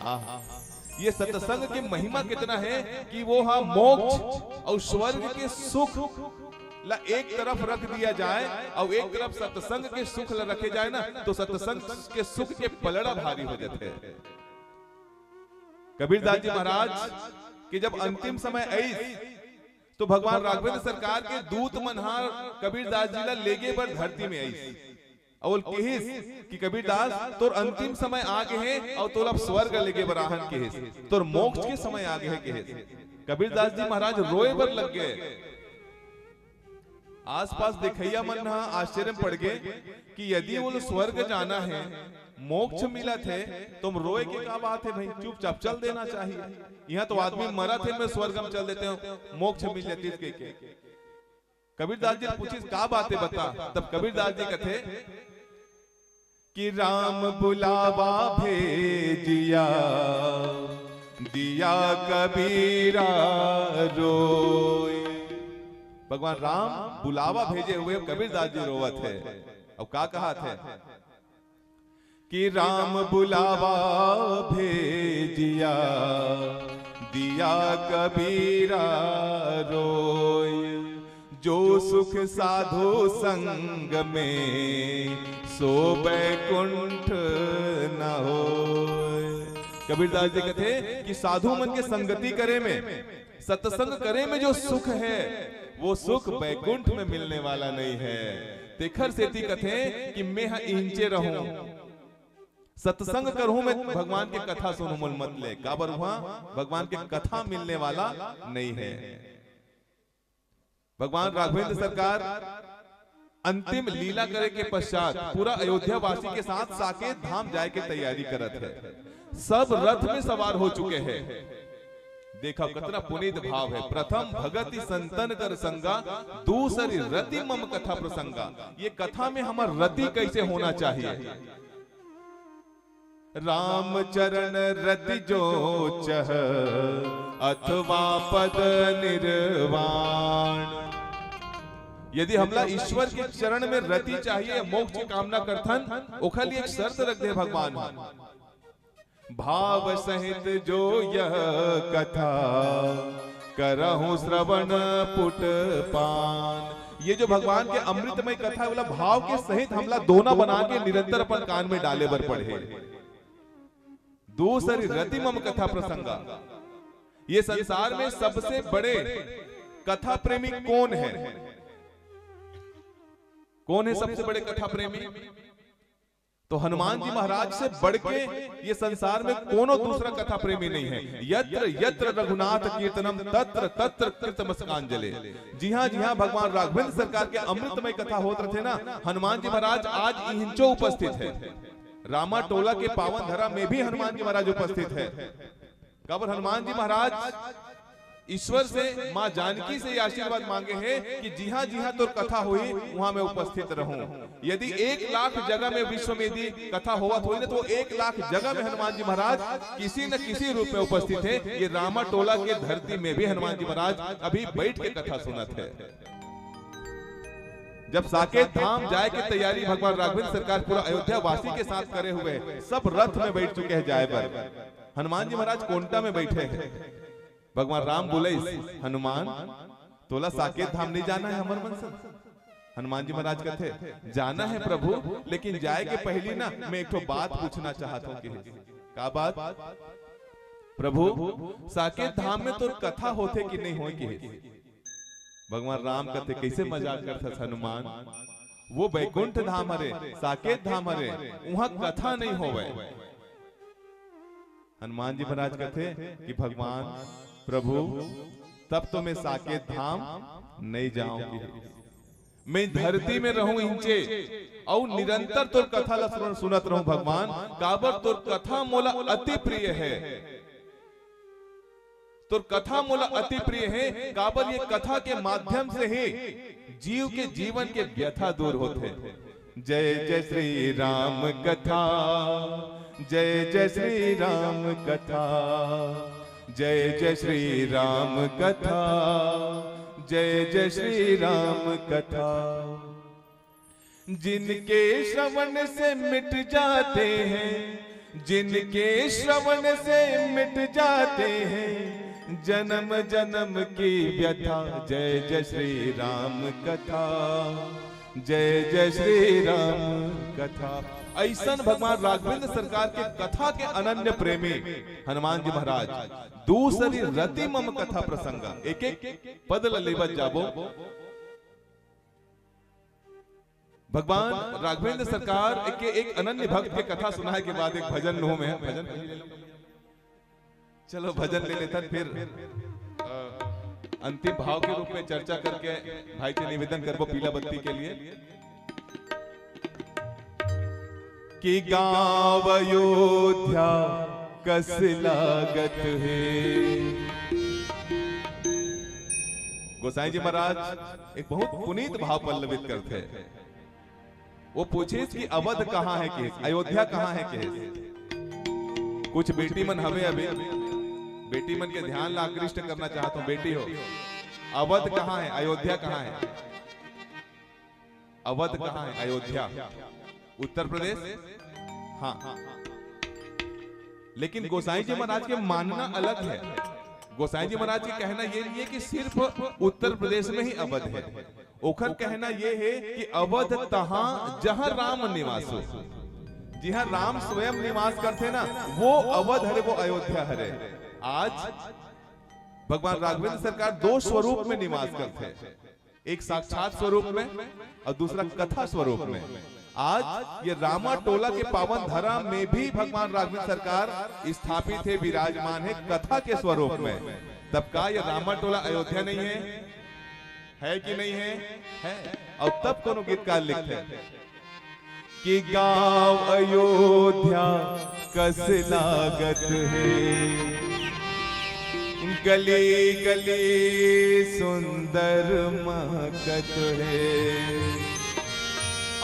आह, ये सत्संग के महिमा कितना है कि वो हा मोक्ष अउ स्वर्ग के सुख ला एक तरफ रख दिया जाए अउ एक तरफ सत्संग के सुख ला रखे जाए ना, तो सत्संग के सुख के पलड़ा भारी हो जाते हैं। कबीरदास जी महाराज के जब अंतिम समय आइस, तो भगवान राघवेंद्र सरकार के दूत मन हा कबीरदास जी ला लेगे बर धरती में आइस। अउ किहिस कि "कबीरदास, तोर अंतिम समय आ गे हे अउ तोला अब स्वर्ग लेगे बर आहन," किहिस, "तोर मोक्ष के समय आ गे हे," किहिस। कबीरदास जी महाराज रोए बर लग गए। आसपास देखइया मन ह आश्चर्य में पड़ गए कि यदि वो स्वर्ग जाना है, मोक्ष मिलत है, तो हम रोए के का बात है भाई, चुपचाप चल देना चाहिए। यहाँ तो आदमी मरत है, मैं स्वर्ग में चल देते हूँ, मोक्ष मिल जाती है कह के। कबीरदास जी पूछिस, का बात है बता? तब कबीरदास जी कथे कि राम बुलावा भेजिया, दिया कबीरा रोय। भगवान राम बुलावा भेजे हुए कबीरदास जी रोवत है। अब का कहा थे कि राम बुलावा भेजिया, दिया कबीरा रोय। जो सुख साधु संग में, सो बैकुंठ न होय। कबीरदास जी कथे कि साधु मन के संगति करे में, सत्संग करे में जो सुख है, वो सुख बैकुंठ में मिलने वाला नहीं है। तेखर सेती कथे कि मैं ह इहिंचे रहूं, सत्संग करहूं, मैं भगवान के कथा सुनहूं, मोल मत ले, काबर वहां भगवान के कथा मिलने वाला नहीं है। भगवान राघवेंद्र सरकार अंतिम लीला करे के पश्चात पूरा अयोध्या वासी के साथ साकेत धाम जाए के तैयारी करत है। सब रथ में सवार हो चुके हैं। देखा कितना पुनीत भाव है। प्रथम भगति संतन कर संगा, दूसरी रति मम कथा प्रसंगा। ये कथा में हमार रति कैसे होना चाहिए? राम चरण रति जो चह, अथवा पद निर्वाण। यदि हमला ईश्वर के चरण में रति चाहिए, मोक्ष की कामना करथन, ओखर लिए एक शर्त रख दे भगवान ह। भाव सहित जो यह कथा, करहु श्रवण पुट पान। ये जो भगवान के अमृतमय कथा है, वाला भाव के सहित हमला दोना बना के निरंतर अपन कान में डाले बर पड़े। दूसरी रति मम कथा प्रसंगा। ये संसार में सबसे बड़े कथा प्रेमी कौन है? कौन है सबसे बड़े कथा प्रेमी? तो हनुमान जी महाराज से बढ़ के ये संसार में कोनो दूसरा कथा प्रेमी नहीं है। यत्र यत्र रघुनाथ कीर्तनम, तत्र तत्र कृतमस्तकांजलि। जिहां जिहां भगवान राघवेंद्र सरकार के अमृतमय कथा होत रथे ना, हनुमान जी महाराज आज इहिंचो उपस्थित है। रामा टोला के पावन धरा में भी हनुमान जी महाराज उपस्थित है। काबर हनुमान जी महाराज ईश्वर से, माँ जानकी से ये आशीर्वाद मांगे हैं कि जिहां जिहां तोर कथा होही, वहां मैं उपस्थित रहूं। यदि एक लाख जगह में विश्व में यदि कथा होवत होही ना, तो एक लाख जगह में हनुमान जी महाराज किसी न किसी रूप में उपस्थित है। ये रामा टोला के धरती में भी हनुमान जी महाराज अभी बैठ के कथा सुनत है। जब साकेत धाम जाए के तैयारी भगवान राघवेंद्र सरकार पूरा अयोध्या वासी के साथ करे हुए, सब रथ में बैठ चुके हैं जाए बर। हनुमान जी महाराज कोंटा में बैठे हैं। भगवान राम बोले, हनुमान, तोला साकेत धाम नहीं जाना है हमर मन से? हनुमान जी महाराज कथे, जाना है प्रभु, लेकिन जाए के पहली ना मैं एक ठो बात पूछना चाहत हूँ। कहे, का बात? प्रभु, साकेत धाम में तोर कथा होथे कि नहीं होय? कहे। भगवान राम कथे, कैसे मजाक करथस हनुमान? वो बैकुंठ धाम हरे, साकेत धाम हरे, वहां कथा नहीं होवे। हनुमान जी महाराज कथे कि भगवान, प्रभु, तब तो मैं साकेत धाम नहीं जाऊंगी। मैं धरती में रहूं इहिंचे, अउ निरंतर तोर कथा ला सुन-, सुनत रहूं भगवान, काबर तोर कथा मोला अति प्रिय है। तोर कथा मोला अति प्रिय है, काबर ये कथा के माध्यम से ही जीव के जीवन के व्यथा दूर होथे। जय जय श्री राम कथा, जय जय श्री राम कथा, जय जय श्री राम कथा, जय जय श्री राम कथा। जिनके श्रवण से मिट जाते हैं, जिनके श्रवण से मिट जाते हैं जन्म जन्म की व्यथा। जय जय श्री राम कथा, जय जय श्री राम कथा। ऐसन भगवान राघवेंद्र सरकार के कथा के अनन्य प्रेमी हनुमान जी महाराज। दूसरी रति मम कथा प्रसंगा, एक एक पद ल लेवत जाबो। भगवान राघवेंद्र सरकार के एक अनन्य भक्त के कथा सुनाए के बाद एक भजन लो में, भजन, चलो भजन ले लेथन फिर। अंतिम भाव के रूप में चर्चा करके भाई से निवेदन करबो पीला बत्ती के लिए कि गांव अयोध्या कस लागत हे। गोसाई जी महाराज एक बहुत पुनीत भाव पल्लवित करथे। वो पूछिस कि अवध कहाँ है कहिस, अयोध्या कहाँ है कहिस। कुछ बेटी मन हवे अभी, बेटी मन के ध्यान ला आकृष्ट करना चाहत हूँ। बेटी हो, अवध कहाँ है, अयोध्या कहाँ है? अवध कहाँ है? अयोध्या, उत्तर प्रदेश। हाँ, लेकिन गोसाई जी महाराज के मानना अलग है। गोसाई जी महाराज के कहना ये नहीं है कि सिर्फ उत्तर प्रदेश में ही अवध है। ओखर कहना ये है कि अवध तहाँ जहाँ राम निवास हो, जिहाँ राम स्वयं निवास करथे ना, वो अवध हरे, वो अयोध्या हरे। आज भगवान राघवेंद्र सरकार दो स्वरूप में निवास करथे, एक साक्षात स्वरूप में और दूसरा कथा स्वरूप में। आज ये रामा टोला के पावन धरा में भी भगवान राघवेंद्र सरकार स्थापित है, विराजमान है कथा के स्वरूप में। तब का ये रामा टोला अयोध्या नहीं है? है कि नहीं है? है। और तब कोनो गीतकार लिखथे कि गांव अयोध्या कस लागत हे, गली गली सुंदर महकत हे।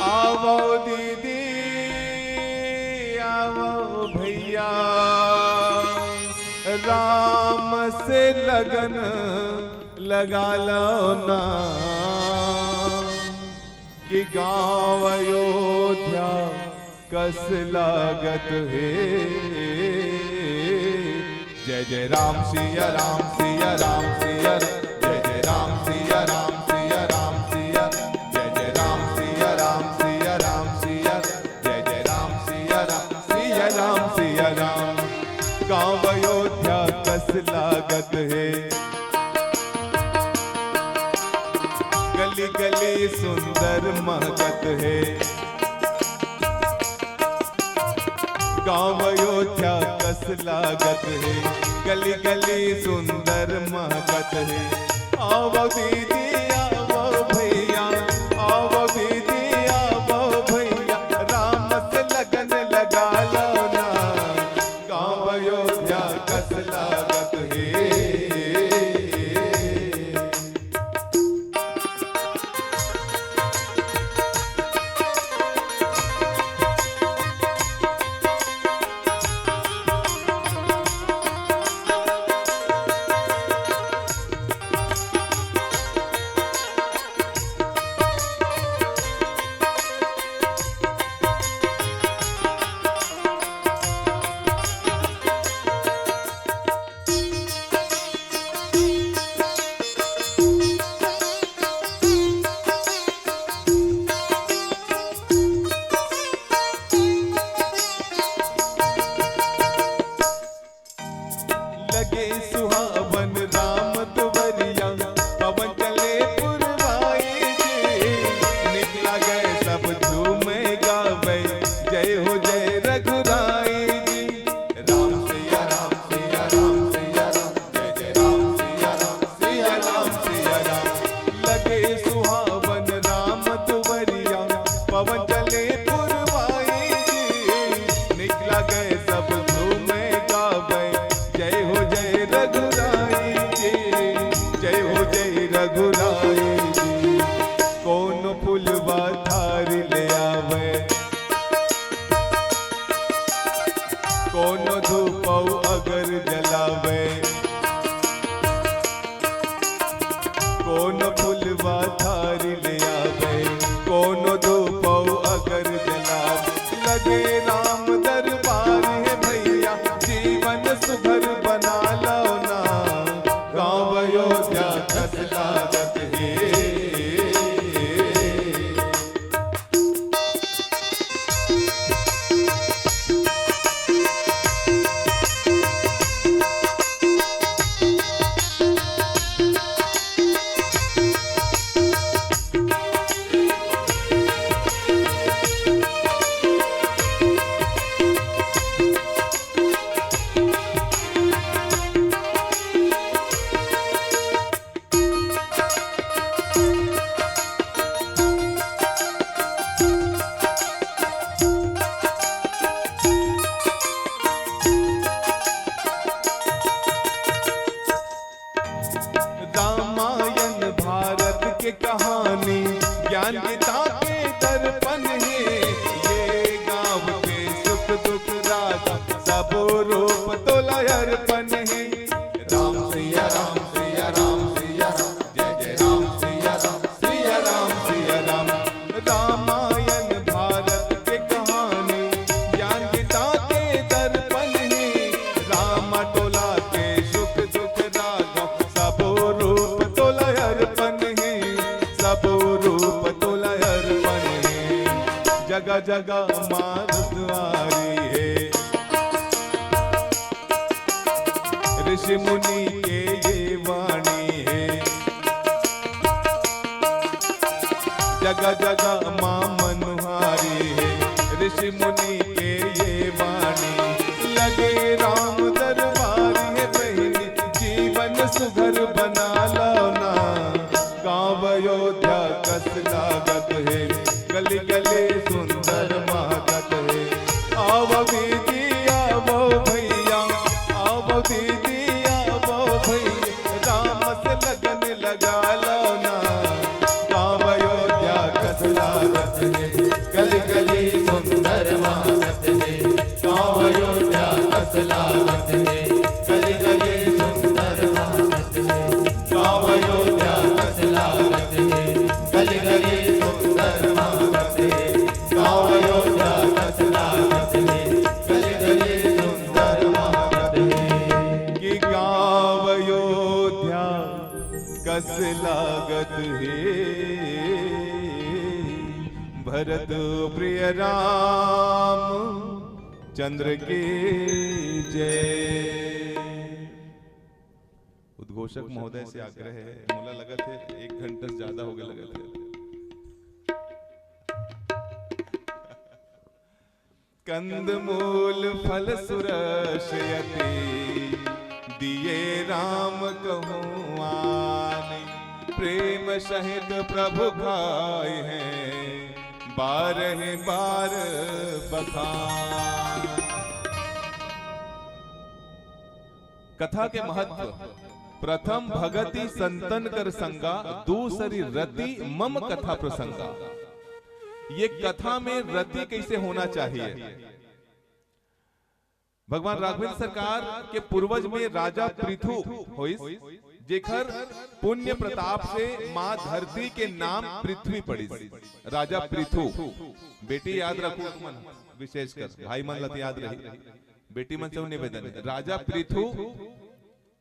आवो दीदी, आवो भैया, राम से लगन लगा लो ना, कि गांव अयोध्या कस लागत हे। जय जय राम सिया राम सिया राम सिया, जय जय राम सिया राम सिया राम सिया, जय जय राम सिया राम सिया राम सिया, जय जय राम सिया राम सिया राम सिया राम। गांव अयोध्या कस लागत हे, गली गली सुंदर महकत हे। गांव अयोध्या कस लागत हे, गली गली सुंदर महकत हे। आवो दीदी, आवो भैया, आवो दीदी, आवो भैया, राम से लगन लगा लो ना। गांव अयोध्या कस लागत हे। लगे सुहावन राम दुवरिया, पवन चले पुरवाई जी। निकला गए सब झूमे गावे, जय हो जय रघुराई जी। राम सिया राम सिया राम सिया राम, जय जय राम सिया राम सिया राम सिया राम। लगे सुहावन राम दुवरिया, पवन चले पुरवाई जी। निकला गए सब झूमे गावे, जय हो जय रघुराई जी, जय हो जय रघुराई जी। कौन फुलवा थारी ले आवे, कौन धूपौ अगर जलावे, कौन फुलवा थारी ले आवे, कौन धूपौ अगर जलावे। लगे राम दरबार हे भैया, जीवन सुघर बना लो ना। गाँव अयोध्या कस लागत हे। कहानी ज्ञान गीता के दर्पण हे। ये गाँव के सुख दुख राधा, सब रूप तोला अर्पण हे। राम सिया राम, सिया राम, सिया राम, जय जय राम सिया राम, सिया राम सिया राम। रामायण भारत के कहानी ज्ञान गीता के दर्पण हे। राम टोला के सुख दुख राधा, सब रूप तोला अर्पण हे, सब रूप तोला अर्पण हे। जगह जगह माँ दुआरी हे, ऋषि मुनि के ये वाणी हे। जगह जगह माँ मनुहारी हे, ऋषि मुनि के ये वाणी। लगे राम दरबार हे बहिनी, जीवन सुघर बना लो ना। गाँव अयोध्या कस लागत हे, गली गली सुंदर महकत हे। आवो दीदी आवो भैया, आवो दीदी आवो भैया, राम से लगन लगा लो ना। गाँव अयोध्या कस लागत हे, गली गली सुंदर महकत हे। गाँव अयोध्या कस लागत हे, गली गली सुंदर महकत हे। गाँव अयोध्या कस लागत हे, गली गली सुंदर महकत हे। गाँव अयोध्या कस लागत हे, गली गली सुंदर महकत हे। कि गाँव अयोध्या कस लागत हे, भरत प्रिय राम चंद्र की जय। उद्घोषक महोदय से आग्रह हे, मोला लगत हे एक घंटा से ज्यादा होगे लगत हे। कंदमूल फल सुरस अति, दिए राम कहूँ आन। प्रेम सहित प्रभु खाए हैं, बारह बार बखान। कथा के महत्व। प्रथम भगति संतन कर संगा, दूसरी रति मम कथा प्रसंगा। ये कथा में रति कैसे होना चाहिए? भगवान राघवेंद्र सरकार के पूर्वज में राजा पृथु होइस, जेकर पुण्य प्रताप से माँ धरती के नाम पृथ्वी पड़िस। राजा पृथु, बेटी याद रखो तुमन, विशेषकर भाई मन ला तो याद रही, बेटी मन से निवेदन हे। राजा पृथु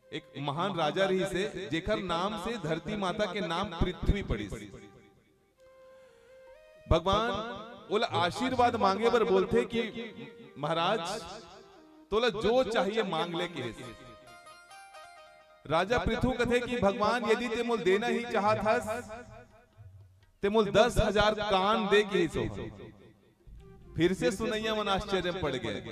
एक महान राजा रहिस हे, जेकर नाम से धरती माता के नाम पृथ्वी पड़िस। भगवान ओला आशीर्वाद मांगे बर बोलथे कि महाराज, तोला जो चाहिए मांग ले, कहिस। राजा पृथु कथे कि भगवान, यदि ते मोल देना ही चाहत हस, ते मोल दस हजार कान दे, कहिस। फिर से सुनइया मन आश्चर्य में पड़ गए।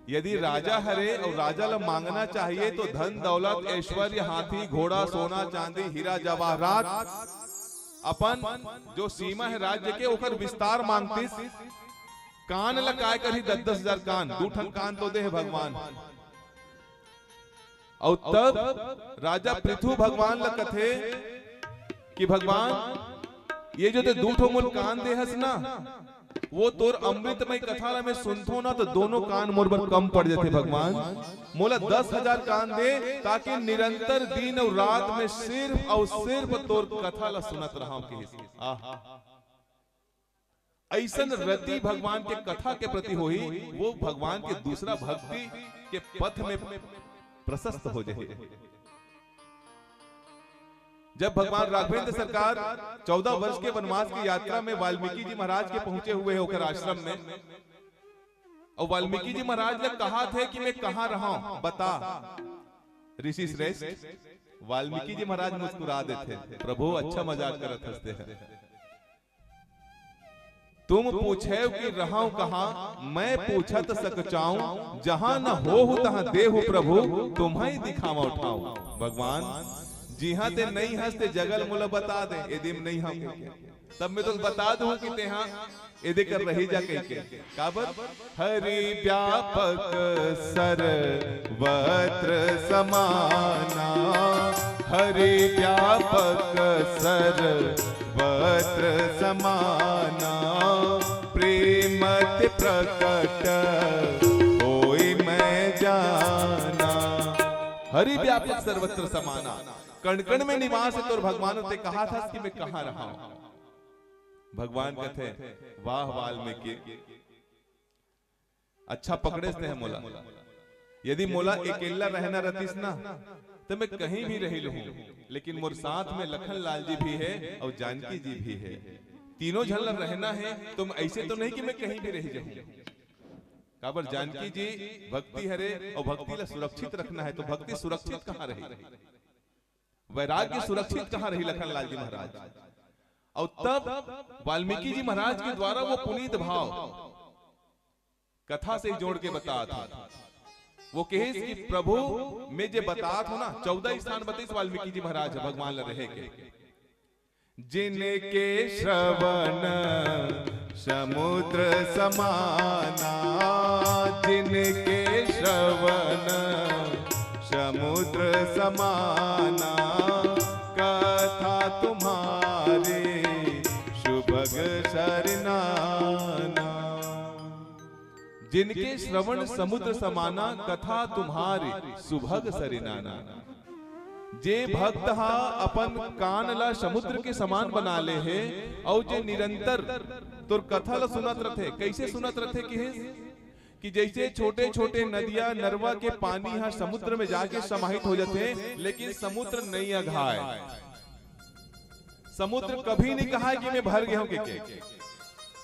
यदि राजा हरे अउ राजा ला मांगना चाहिए तो धन दौलत, ऐश्वर्य, हाथी घोड़ा, सोना चांदी, हीरा जवाहरात, अपन जो सीमा हे राज्य के, ओकर विस्तार मांगतिस। कान ला काय करही, दस दस हजार कान, दू ठन कान तो दे हे भगवान। अउ तब राजा पृथु भगवान ला कथे कि भगवान, ये जो ते दू ठो मोल कान दे हस ना, वो तोर अमृतमय कथा ला मैं सुनथों ना, तो दोनों कान मोर बर कम पड़ जाथे भगवान। मोला दस हजार कान दे, ताकि निरंतर दिन अउ रात में सिर्फ अउ सिर्फ तोर कथा ला सुनत रहंव, कहिस। आह, अइसन रति भगवान के कथा के प्रति होही, वो भगवान के दूसरा भक्ति के पथ में प्रशस्त हो जाही। जब भगवान राघवेंद्र सरकार चौदह वर्ष के वनवास की यात्रा में वाल्मीकि जी महाराज के पहुंचे हुए हे ओकर आश्रम में, अउ वाल्मीकि जी महाराज ला कहत हे कि मैं कहाँ रहंव, बता। ऋषि श्रेष्ठ, वाल्मीकि जी महाराज मुस्कुरा देथे, प्रभु अच्छा मजाक करत हंसते हैं। तुम पूछेव कि रहंव कहाँ, मैं पूछत सकचाऊं, जहाँ न होहु तहाँ देहु प्रभु, तुम्हैं दिखावंव ठाऊं। भगवान, जिहाँ ते नइ हस ते जगह ल मोला बता दे, एदे म नइ हंव कहिके। तब मैं तोला बता दूं कि तेहा एदे कर रही जा कहिके। काबर? हरि व्यापक सर्वत्र समाना, हरि व्यापक सर्वत्र समाना, प्रेम अति प्रकट होई मैं जाना। हरि व्यापक सर्वत्र समाना, कण कण में निवास है तोर भगवान। ते कहा था कि मैं कहाँ रहा हूँ? भगवान कहते, वाह वाल्मीकि, अच्छा पकड़े से मोला। यदि मोला अकेला रहना रहतीस ना, तो मैं कहीं भी रही लूं, लेकिन मोर साथ में लखन लाल जी भी है और जानकी जी भी है। तीनों झन ला रहना है, तो मैं ऐसे तो नहीं कि मैं कहीं भी रह जाऊं। काबर जानकी जी भक्ति हरे और भक्ति ला सुरक्षित रखना है, तो भक्ति सुरक्षित कहाँ रही? वैराग्य सुरक्षित कहाँ रही लखन लाल जी महाराज? और तब वाल्मीकि जी महाराज के द्वारा वो पुनीत भाव कथा से जोड़ के बतात हे। वो कहिस कि प्रभु, मैं जे बतात हूँ ना, चौदह स्थान बताइस वाल्मीकि जी महाराज भगवान ला रहे के। जिनके श्रवण समुद्र समाना, जिनके श्रवण समुद्र समाना, कथा तुम्हारी सुभग सरनाना। जिनके श्रवण समुद्र समाना, कथा तुम्हारी सुभग सरनाना। जे भक्त हा अपन कान ला समुद्र के समान बना ले हे, अउ जे निरंतर तोर कथा ला सुनत रथे, कैसे सुनत रथे कि हे, कि जैसे छोटे छोटे नदिया नरवा के पानी हा समुद्र में जाके समाहित हो जाथे, लेकिन समुद्र नहीं अघाय। समुद्र कभी नहीं कहा कि मैं भर गया हूं, के, के।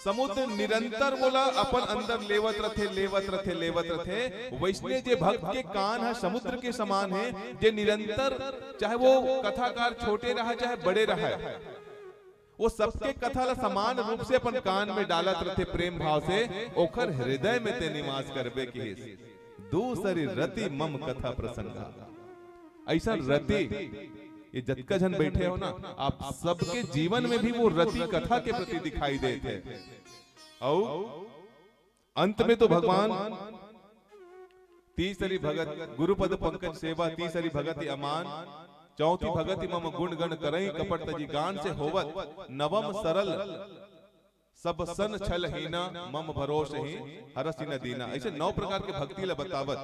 समुद्र निरंतर मोला अपन अंदर लेवत रथे, लेवत रथे, लेवत रथे। वैसने जे भक्त के कान ह समुद्र के समान हे, जे निरंतर, चाहे वो कथाकार छोटे रहा, चाहे बड़े रहा, वो सबके कथा ला समान रूप से अपन कान में डालत रथे प्रेम भाव से, ओखर हृदय में ते निवास करबे किहिस। दूसरी रति मम कथा प्रसंगा। ऐसा रति, ये जतका झन बैठे हो ना, आप सबके जीवन में भी वो रति कथा के प्रति दिखाई देत हे। अउ अंत में तो भगवान तीसरी भगत, गुरुपद पंकज सेवा, तीसरी भगत अमान, चौथी भगत मम गुण गण करई कपट तजी गान से होवत, नवम सरल सब सन छल हीना, मम भरोस ही हरस न दीना। ऐसे नौ प्रकार के भक्ति ला बतावत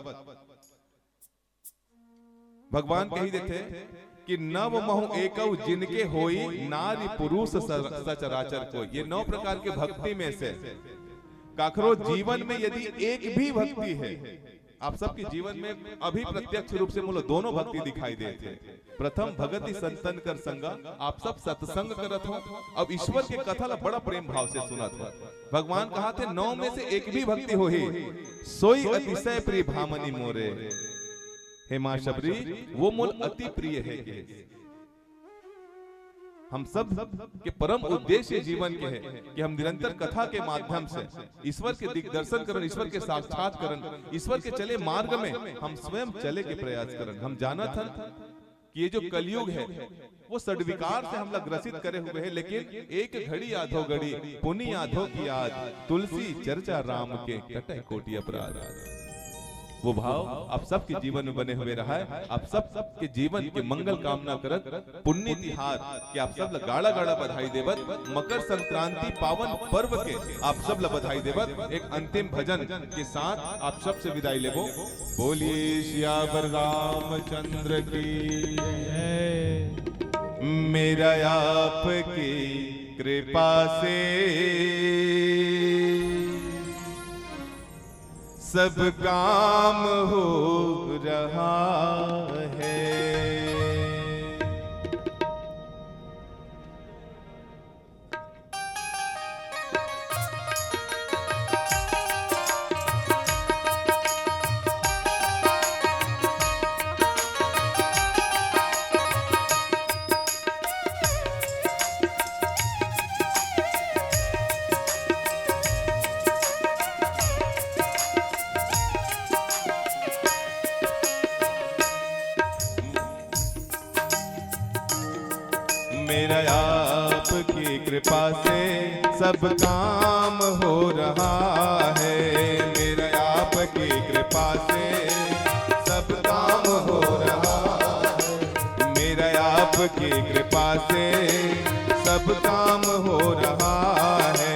भगवान कही देथे कि नव महु एकव जिनके होई, नारी पुरुष सर-, सचराचर कोई। ये नौ प्रकार के भक्ति में से काखरो जीवन में यदि एक भी भक्ति है, आप सबके जीवन में अभी प्रत्यक्ष रूप से मोला दोनों भक्ति दिखाई देत हे। प्रथम भगति संतन कर संगा, आप सब सत्संग करत हो, अब ईश्वर के कथा ला बड़ा प्रेम भाव से सुनत हो। भगवान कहा थे, नौ में से एक भी भक्ति होही, सोई अतिशय प्रिय भामनी मोरे। हे माँ शबरी, वो मोल अति प्रिय है। हम सब के परम उद्देश्य जीवन के है कि हम निरंतर कथा के माध्यम से ईश्वर के दिग्दर्शन करन, ईश्वर के साक्षात करन, ईश्वर के चले मार्ग में हम स्वयं चले के प्रयास करन। हम जानत हन कि ये जो कलयुग है, वो षड्विकार से हमला ग्रसित करे हुए है, लेकिन एक घड़ी आधो घड़ी पुनि आधो की याद, तुलसी चर्चा राम के कटे कोटि अपराध। वो भाव आप सबके जीवन में बने हुए रहा है। आप सब के जीवन के मंगल कामना करत पुण्य तिहार के आप सब ला गाड़ा गाड़ा बधाई देवत, मकर संक्रांति पावन पर्व के आप सब ला बधाई देवत एक अंतिम भजन के साथ आप सबसे विदाई लेबो। बोलिए सियावर रामचंद्र की जय। मेरा आपकी कृपा से सब काम हो रहा है। मेरा आपकी कृपा से सब काम हो रहा है। मेरा आपकी कृपा से सब काम हो रहा है। मेरा कृपा से सब काम हो रहा है।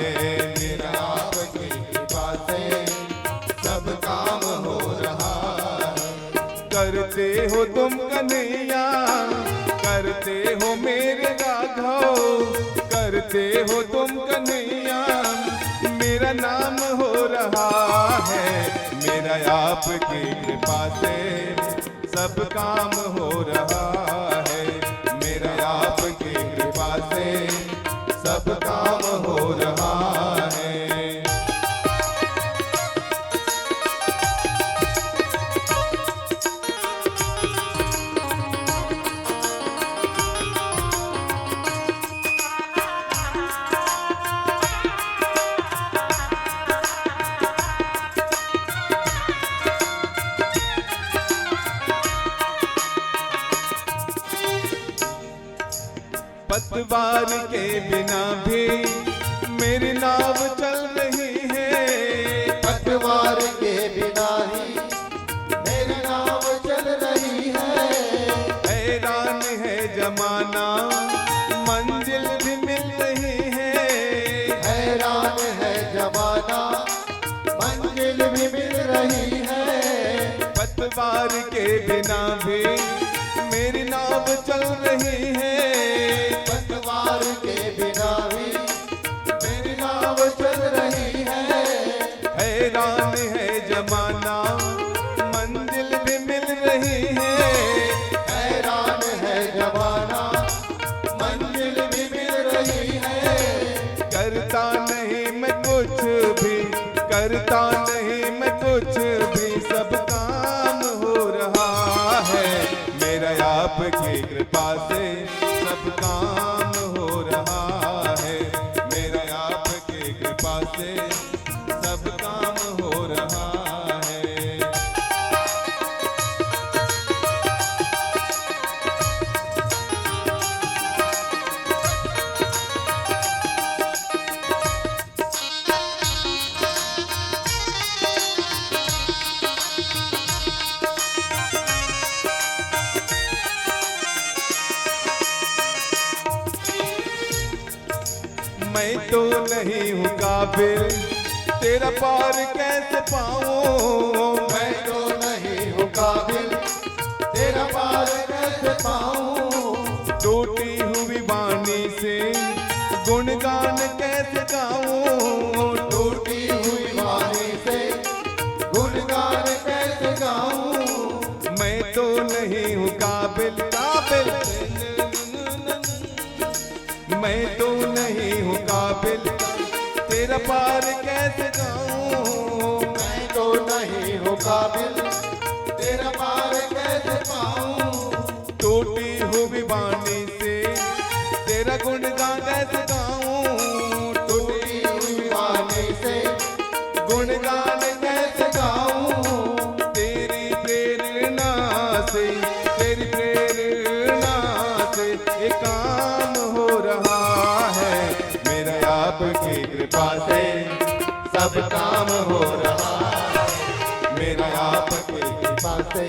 मेरा आपकी कृपा से सब काम हो रहा है। करते हो तुम कन्हैया, करते हो मेरे राघव, करते हो तुम कन्हैया, मेरा नाम हो रहा है। मेरा आपकी कृपा से सब काम हो रहा है। मेरा आपकी कृपा से सब काम हो रहा है। पतवार के बिना भी मेरी नाव चल रही है। पतवार के बिना ही मेरी नाव चल रही है। हैरान है जमाना, मंजिल भी मिल रही है। हैरान है जमाना, मंजिल भी मिल रही है। पतवार के बिना भी मेरी नाव चल रही है। पतवार के बिना भी मेरी नाव चल रही है। हैरान है जमाना, मंजिल भी मिल रही है। हैरान है जमाना, मंजिल भी मिल रही है। करता नहीं मैं कुछ भी, करता नहीं मैं कुछ भी, सब काम हो रहा है। मेरा आपकी कृपा से सब काम हो रहा है। मेरा आपकी कृपा से सब काम हो रहा है। मैं तो नहीं हूँ काबिल, तेरा पार कैसे पाऊँ? मैं तो नहीं हूँ काबिल, तेरा पार कैसे पाऊँ? टूटी हुई वाणी से गुणगान कैसे गाऊँ? टूटी हुई वाणी से गुणगान कैसे गाऊँ? मैं तो नहीं हूँ काबिल, काबिल। मैं तो नहीं हूँ काबिल, तेरा पार कैसे जाऊँ? मैं तो नहीं हूँ काबिल, तेरा पार कैसे पाऊँ? टूटी हुई वाणी से तेरा गुणगान कैसे गाऊँ? टूटी हुई वाणी से गुणगान कैसे गाऊँ? तेरी प्रेरणा से, तेरी प्रेरणा से ये काम हो रहा है। मेरा आपकी कृपा से सब काम हो रहा है। मेरा आपकी कृपा से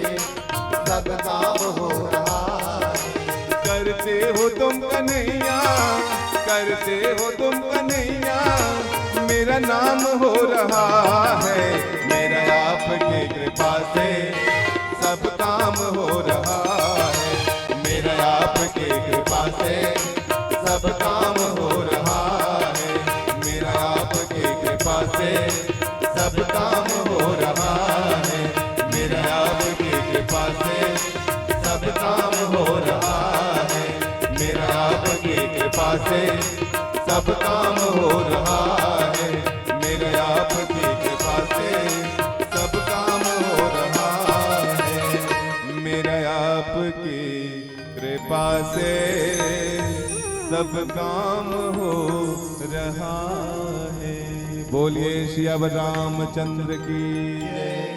सब काम हो रहा है। करते हो तुम कन्हैया, करते हो तुम कन्हैया, मेरा नाम हो रहा है। मेरा आपकी कृपा से सब काम हो रहा है। मेरा आपकी कृपा से सब काम हो रहा है। मेरा आपकी कृपा से सब काम हो रहा है। मेरा आपकी कृपा से सब काम हो रहा है। मेरा आपकी कृपा से सब काम हो रहा है। मेरा आपकी कृपा से सब काम हो रहा है। मेरा आपकी कृपा से सब काम हो रहा है। बोलिए सियावर रामचंद्र की।